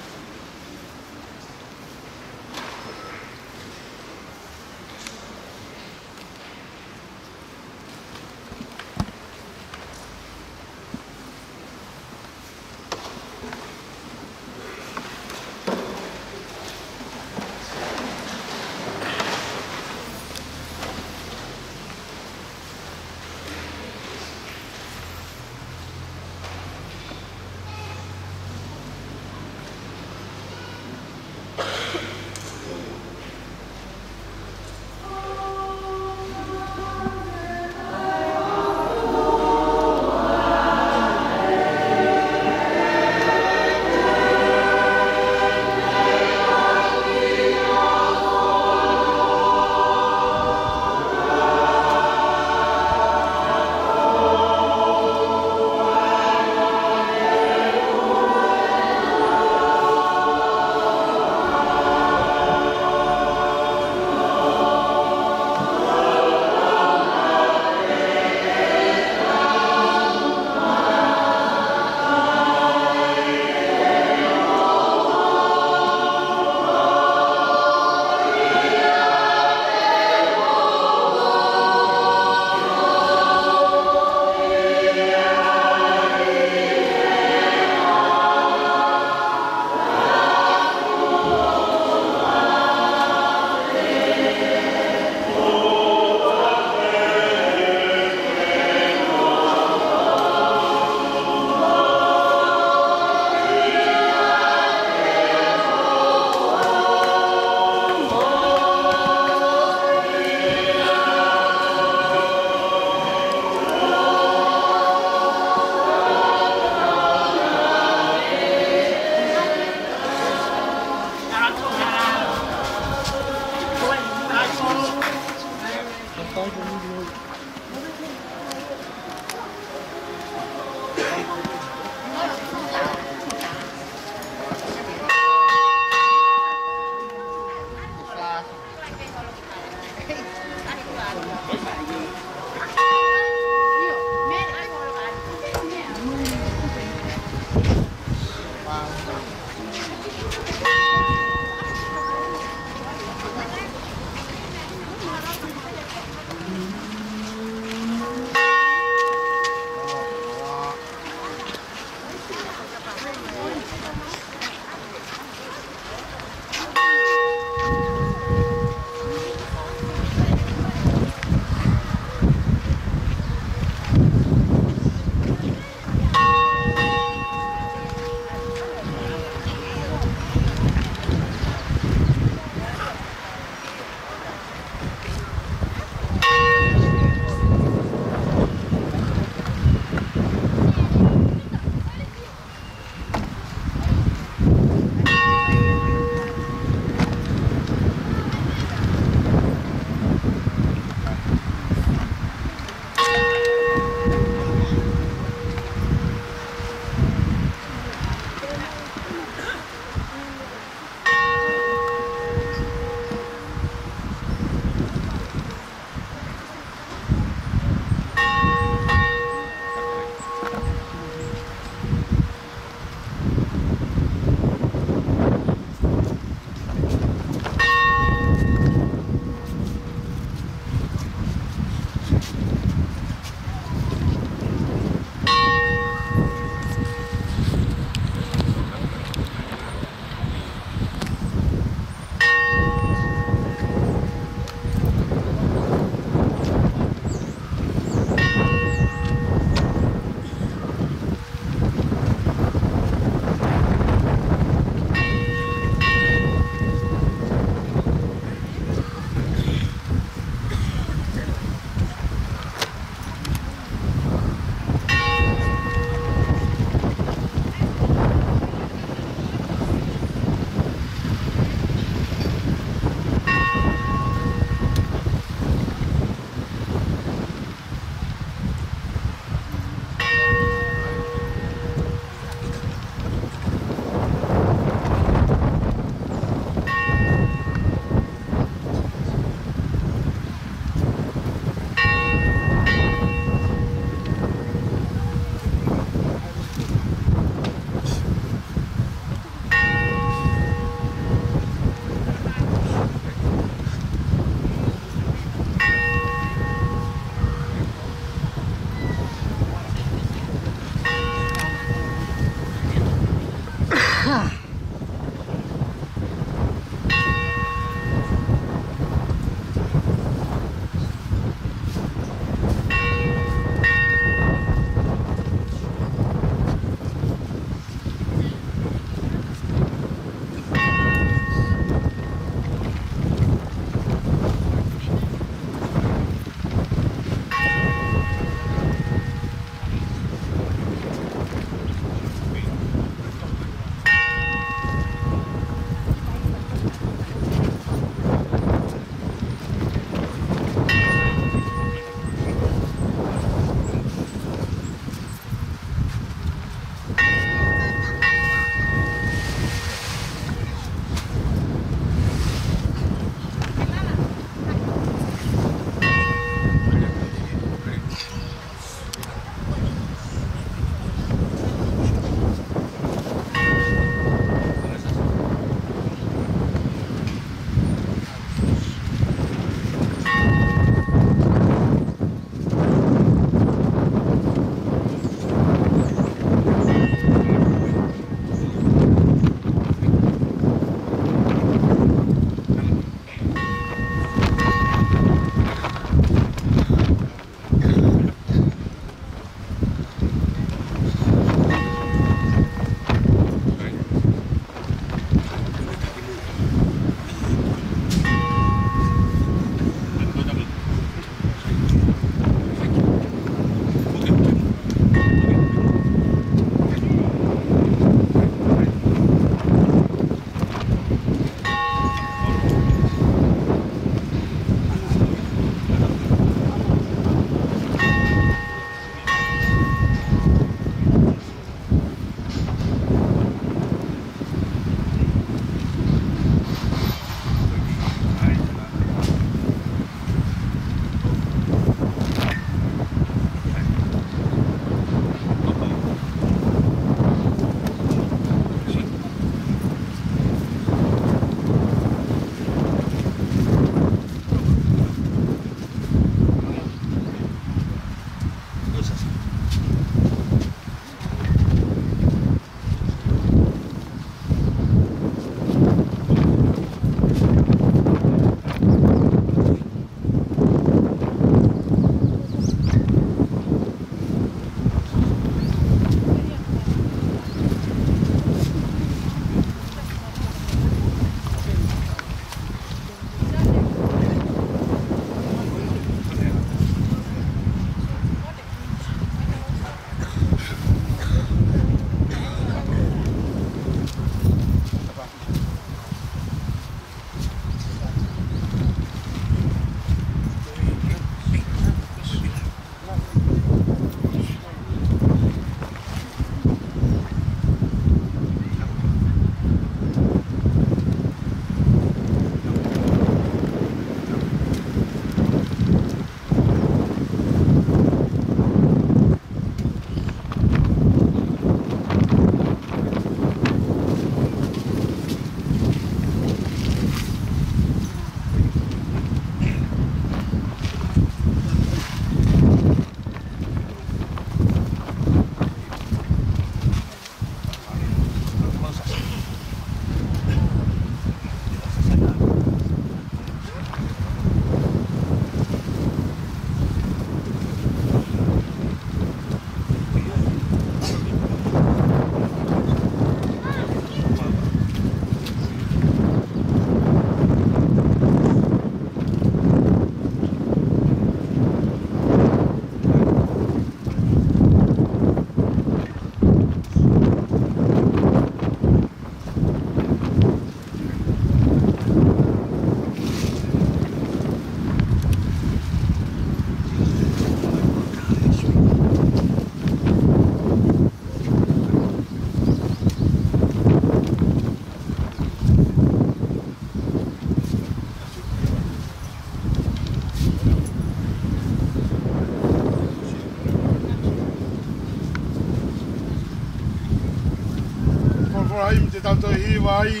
Folofola himi te tau toe hiva ai,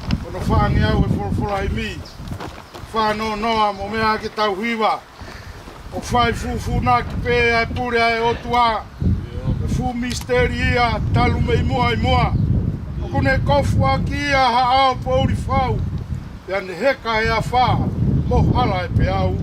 ko hono faʻa ngeau e folofola himi. Fānōnoa mo meʻa ke tau hiva. ʻO fai fufūnaki pē ʻa e pule ʻa e ʻOtua. Ko e fuʻu misiteli ia talu mei muʻa ʻi muʻa. ʻOku ne kofuʻaki ia ha ʻao poʻuli fau. Pea ne heka he afā mo hala e peau.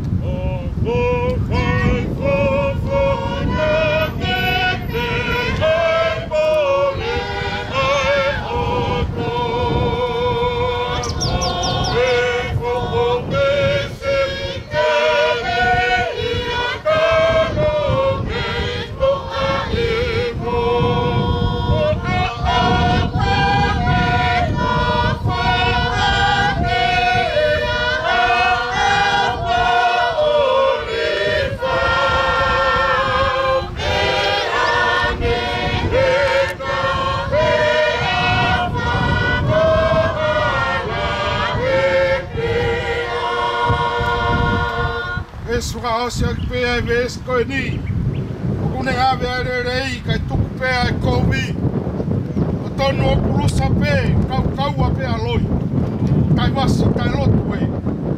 ʻEsi fakaʻosi ʻaki pē ʻa e veesi ko eni. ʻOku ne ʻave ʻa e lelei kae tuku pē ʻa e kovi. ʻOku tonu ʻo pulusa pē, kaukaua pē ʻa loi. Kae vasi, kae lotu ē,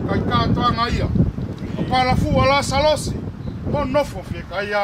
kae kātoanga ia. ʻO palafu ʻa Lasalosi, mo nofo fiekaia.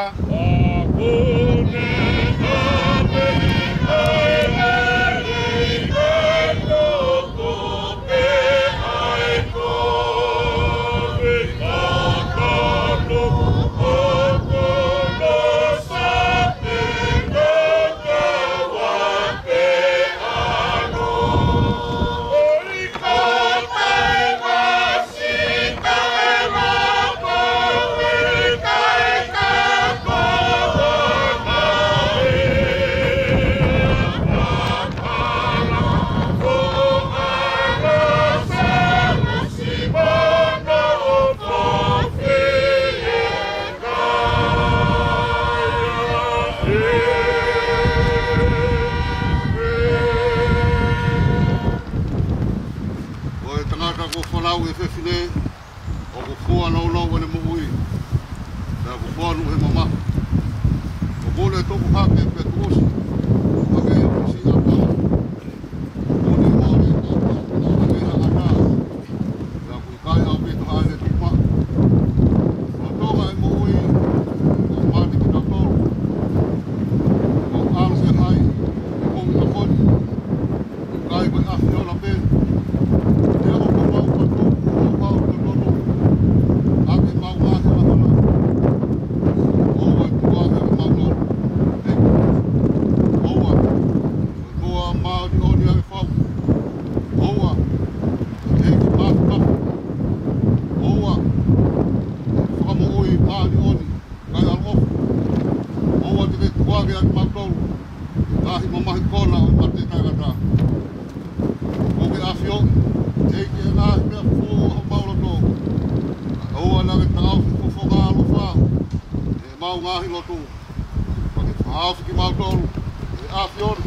Ko e tangata kuo fanauʻi e fefine, ʻoku fua nounou ʻene moʻui, pea ʻoku fonu he mamahi. ʻOku ne tupu hake pea tuʻusi hake ʻi he siʻi ʻapa. ʻOku ne mole, ʻoku ne hangata, pea ʻoku ʻikai ʻaupito haʻane tupu maʻu. Lolotonga e moʻui, ʻoku mate kinautolu. ʻOku ʻalu ke hai, ʻoku ʻi he koni. ʻIkai ko e ʻAfiona pē. He ʻoku mau patu, ʻoku mau totonu. ʻA ke mau ngāue ʻa e ʻAfiona. ʻOua ʻe tukuange ʻemau lotu. ʻOua. ʻOua māʻoniʻoni ʻa e fau. ʻOua. ʻEiki māfimafi. ʻOua. Fakamoʻui māʻoniʻoni. Kae ʻaloʻofa. ʻOua te ke tukuange ʻa kimautolu ʻi he ngaahi mamahi kona ʻo e mate taʻengata. ʻOku ke ʻafioʻi, ʻEiki, ʻa e ngaahi meʻa fou ʻo homau loto. ʻOua naʻa ke taʻofi e fofonga ʻaloʻofa ʻi heʻemau ngaahi lotu. Ka ke fakahaofi kimautolu ʻe he ʻAfiona,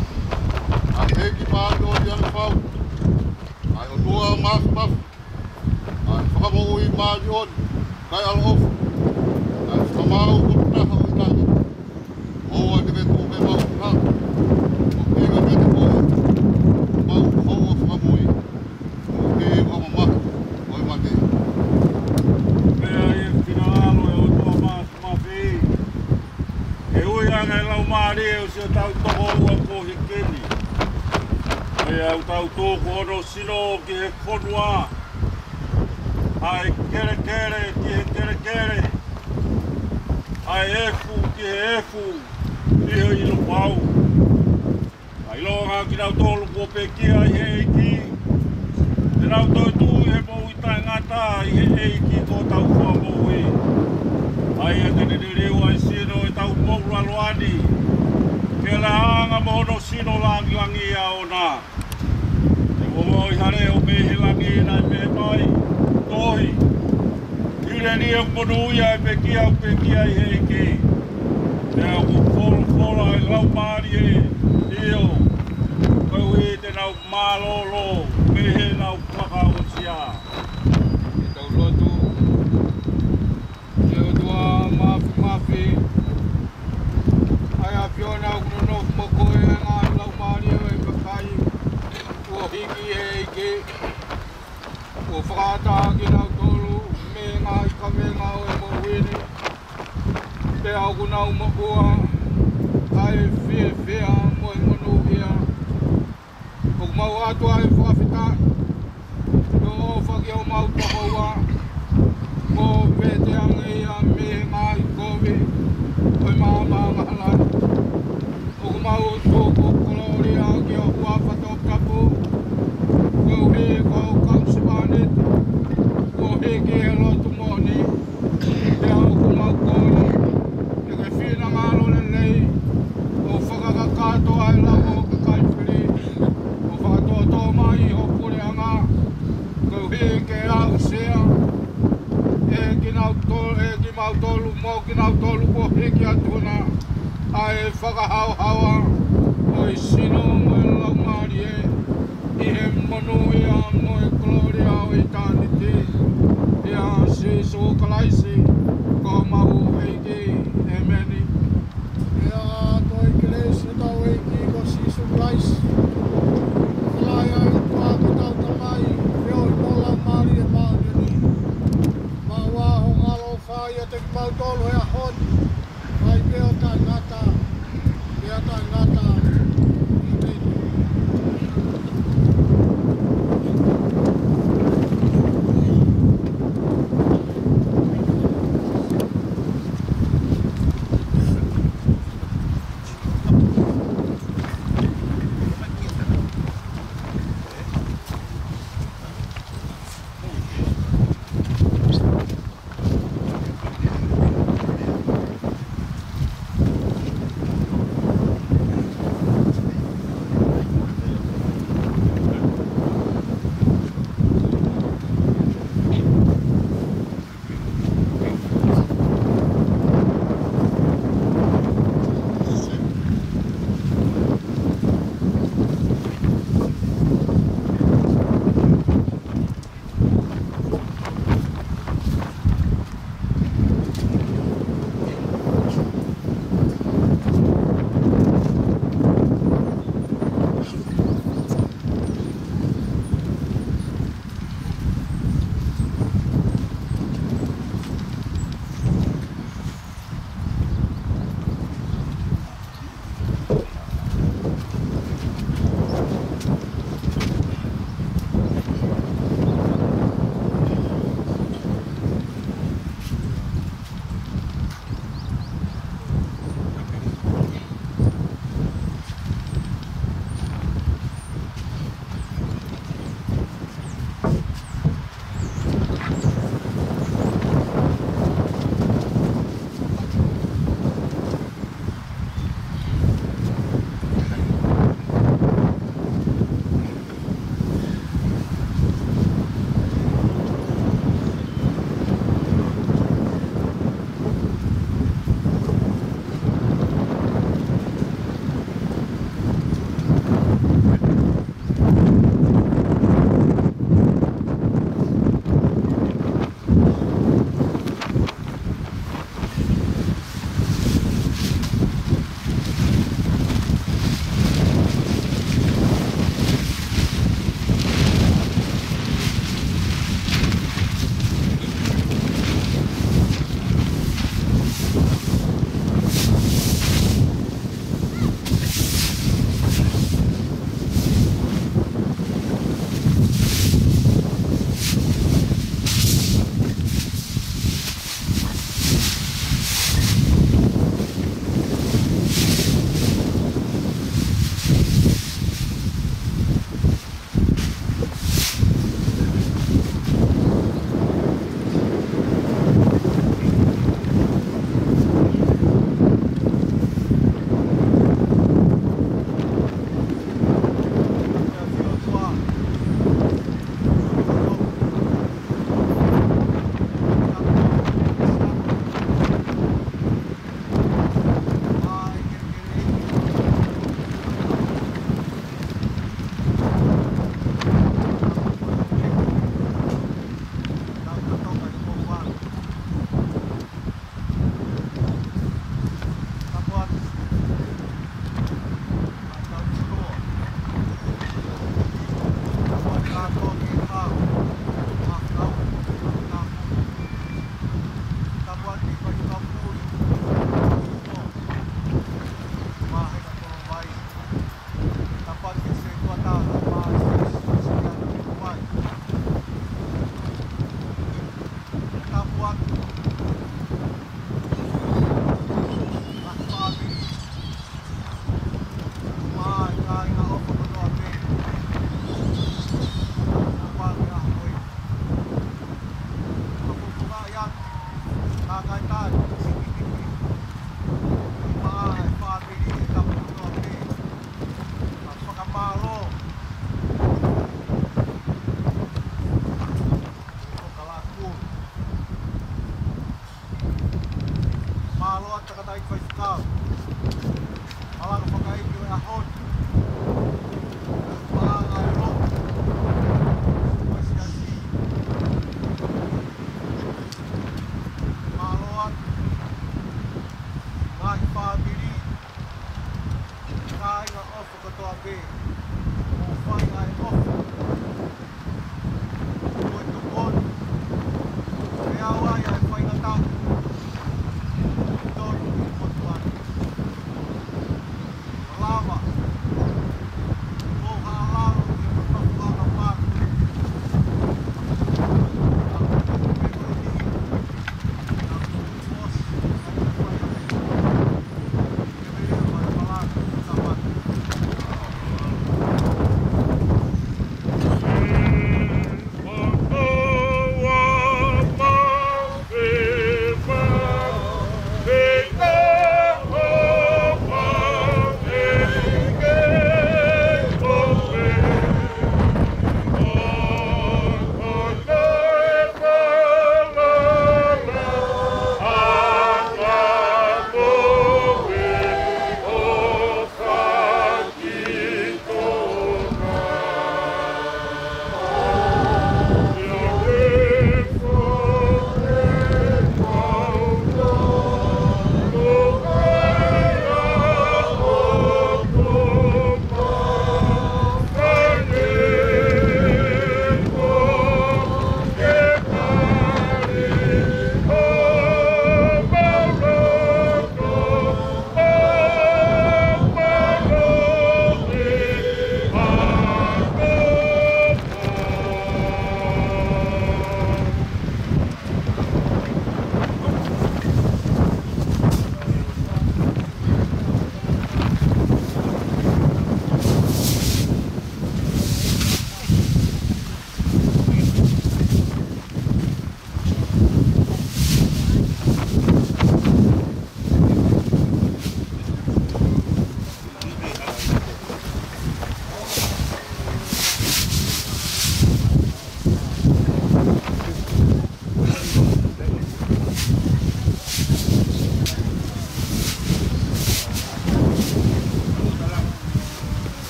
ʻa e ʻEiki māʻoniʻoni ʻa e fau, ʻa e ʻOtua māfimafi, ʻa e Fakamoʻui māʻoniʻoni kae ʻaloʻofa, ʻa e Fakamaau Potutaha ʻo e Tahi. ʻOua te ke tuku ke mau hā, ʻo ke ʻikai ke te koe, mau houa fakamoʻui, ʻo ke ʻi he mamahi ʻo e mate. Pea ʻi he finangalo ʻo e ʻOtua Māfimafi, ʻe ui ange ʻa e laumālie ʻo siʻotau tokoua ko Hikini. Pea ʻoku tau tuku hono sino ki he fonua, ʻa e kelekele ki he kelekele, ʻa e efu ki he efu, ʻi he ʻilo pau. ʻA e ʻilonga kinautolu kuo pekia ʻi he ʻEiki, te nau toetuʻu ʻi he moʻui taʻengata ʻi he ʻEiki ko hotau Fakamoʻui. ʻA ia te ne liliu ʻa e sino ʻo ʻetau moʻui lalo ni, ke langa mo hono sino langilangiʻia ʻoʻona. Te u ongoʻi ha leʻo mei he langi naʻe pehē mai, Tohi, ʻIleli ʻoku monūʻia ʻa e pekia ʻoku pekia ʻi he ʻEiki. Pea ʻoku folofola ʻa e laumālie, ʻio, koeʻuhi te nau mālōlō mei heʻenau fakaʻosia. Ke tau lotu. ʻE ʻOtua Māfimafi, ʻa e ʻAfiona ʻoku nonofo mo koe, ʻa e ngaahi laumālie ʻo e kakai Pea ʻoku nau moʻua ʻa e fiefia mo e monūʻia. ʻOku mau ʻoatu ʻa e fakafetaʻi ʻi hoʻo ʻofa ki homau tokoua, kuo pete ange ia mei he ngaahi kovi ʻo e maama angahala. ʻOku mau tuku kolōlia ki ho huafa toputapu, koeʻuhi ko hoʻo kau sipāniti kuo hiki he lotu moʻoni. Pea ʻoku mau kole ke ke finangalo lelei ʻo fakakakato ʻa e lau ʻo e kakai fili, ʻo fakatōtō mai ho puleʻanga, koeʻuhi ke aʻusia ʻe kinautolu, ʻe kimautolu mo kinautolu kuo hiki atu na ʻa e fakahaohaoa ʻo e sino mo e laumālie, ʻi he monūʻia mo e kolōlia ʻo ʻitāniti. ʻIa Sīsū Kalaisi ko homau ʻEiki. ʻĒmeni. ʻIa ko e kelesi ʻa hotau ʻEiki ko Sīsū Kalaisi, ʻofa ʻa e ʻOtua ko hotau Tamai, feohi mo e Laumālie Māʻoniʻoni, maʻu ʻa hono ʻaloʻofa ʻiate kimautolu he ʻaho ni, ʻo ʻi ai pē ʻo taʻengata, pea taʻengata. ʻĒmeni. Faifekau, malanga fakaʻeiki ʻo e ʻaho ni, malanga e lotu ʻo e Siasi. Mālō atu, ngaahi fāmili, kāinga ʻofa kotoa pē, ʻoku fai ʻa e ʻofa mo e tokoni, ʻe ʻaonga ʻa e faingataʻa ʻi tonu ʻi he motuʻa ni. Lava, ʻo haʻalalo ʻi he mafuaʻanga pātule.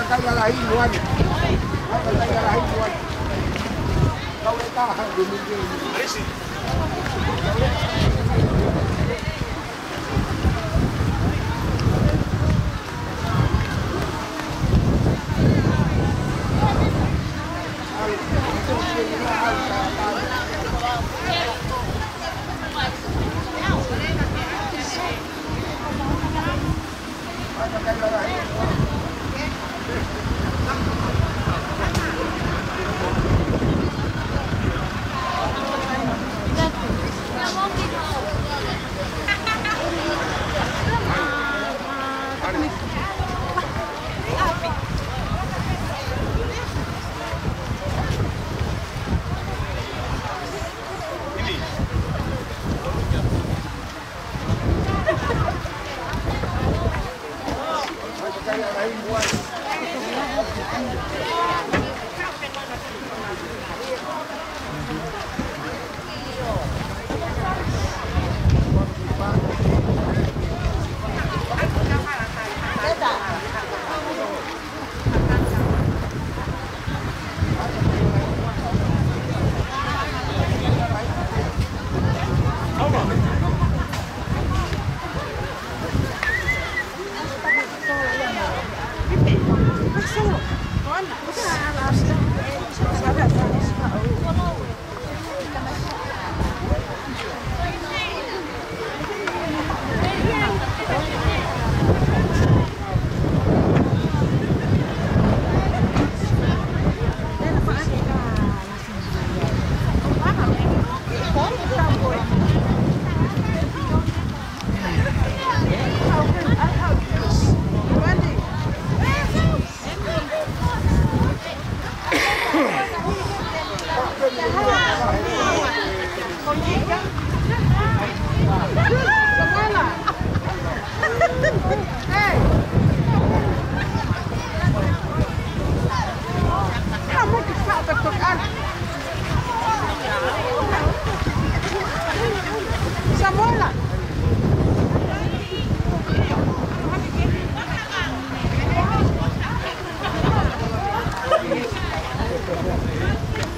Samuela.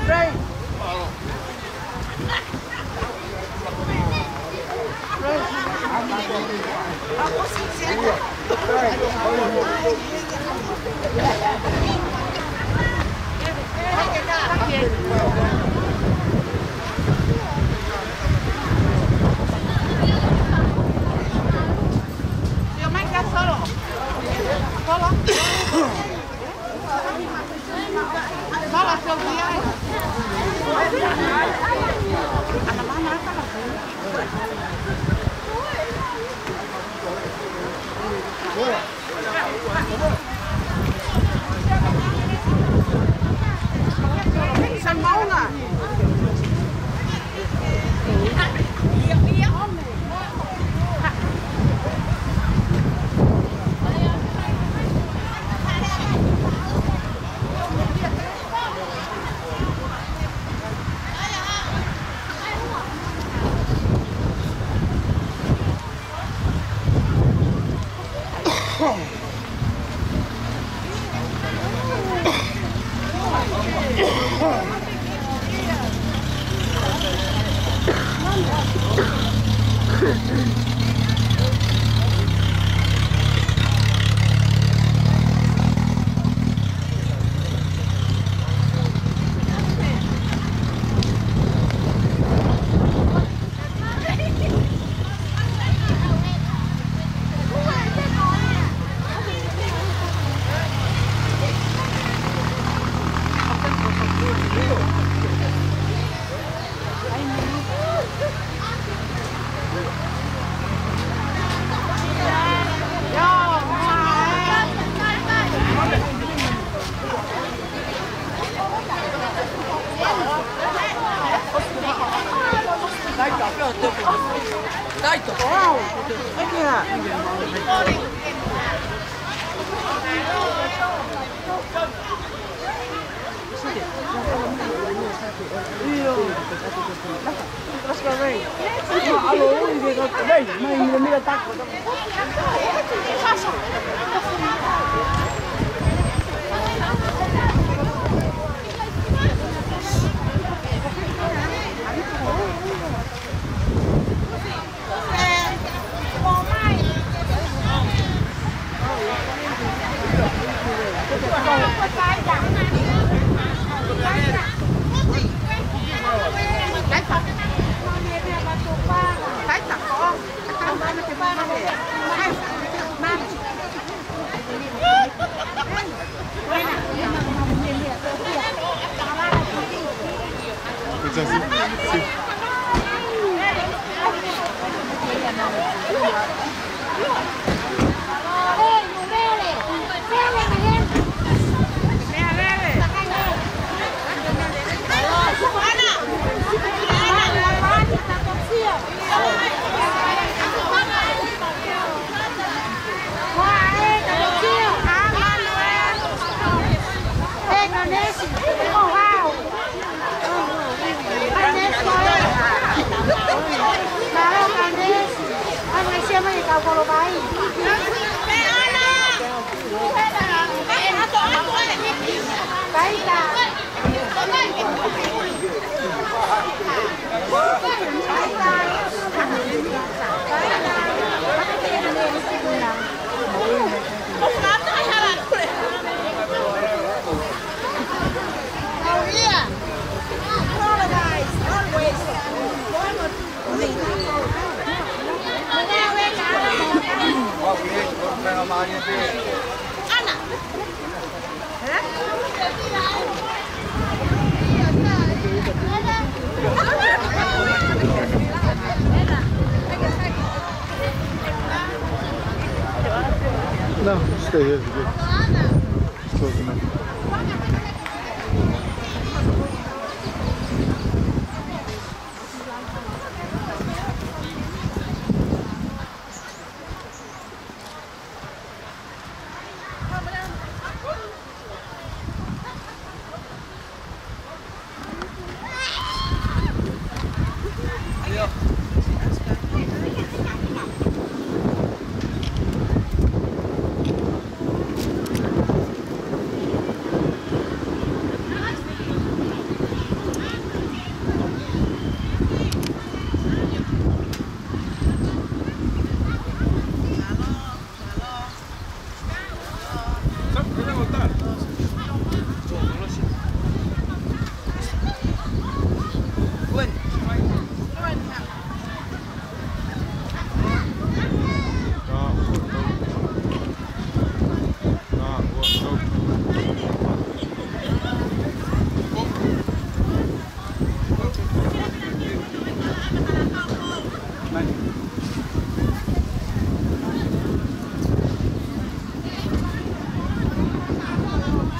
Ray. No, stay here. It's close enough.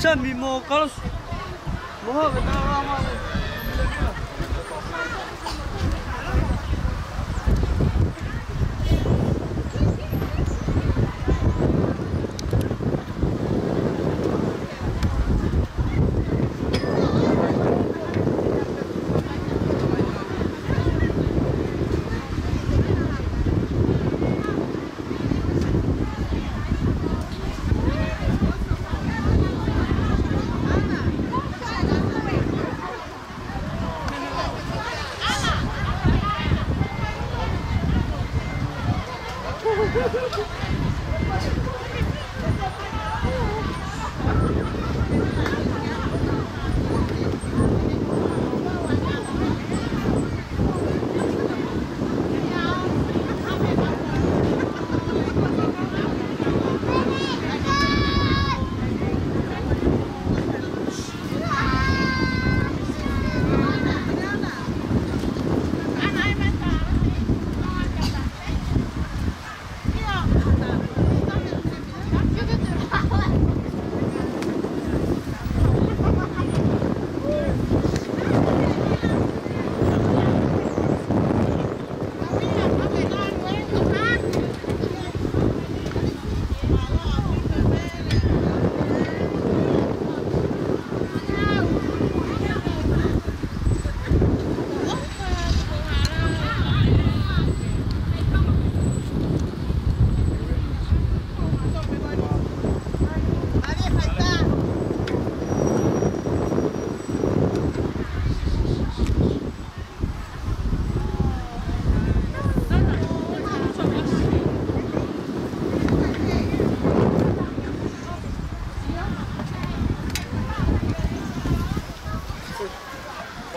Sami mo Carlos. Mo ho, ke tau lama.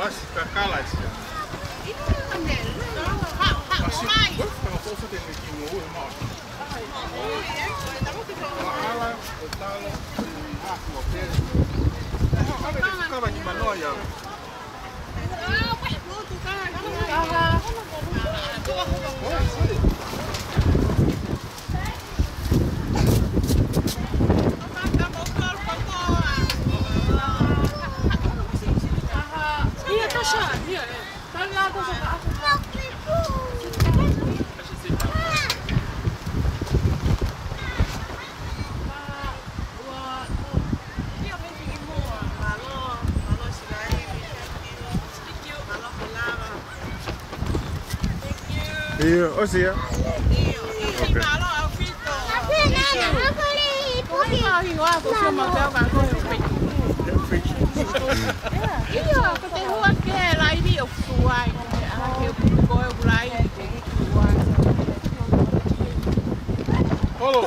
Asi kakala sia. Asi, ue, kama fofo te ne ki mo ue ma. Ala, o talo, a, o te. Kama ni manoa ia. Ia, ʻosi ia. Ia, ko te hua ke laini o fuai. Ke ko e laini ke fuai. Holo.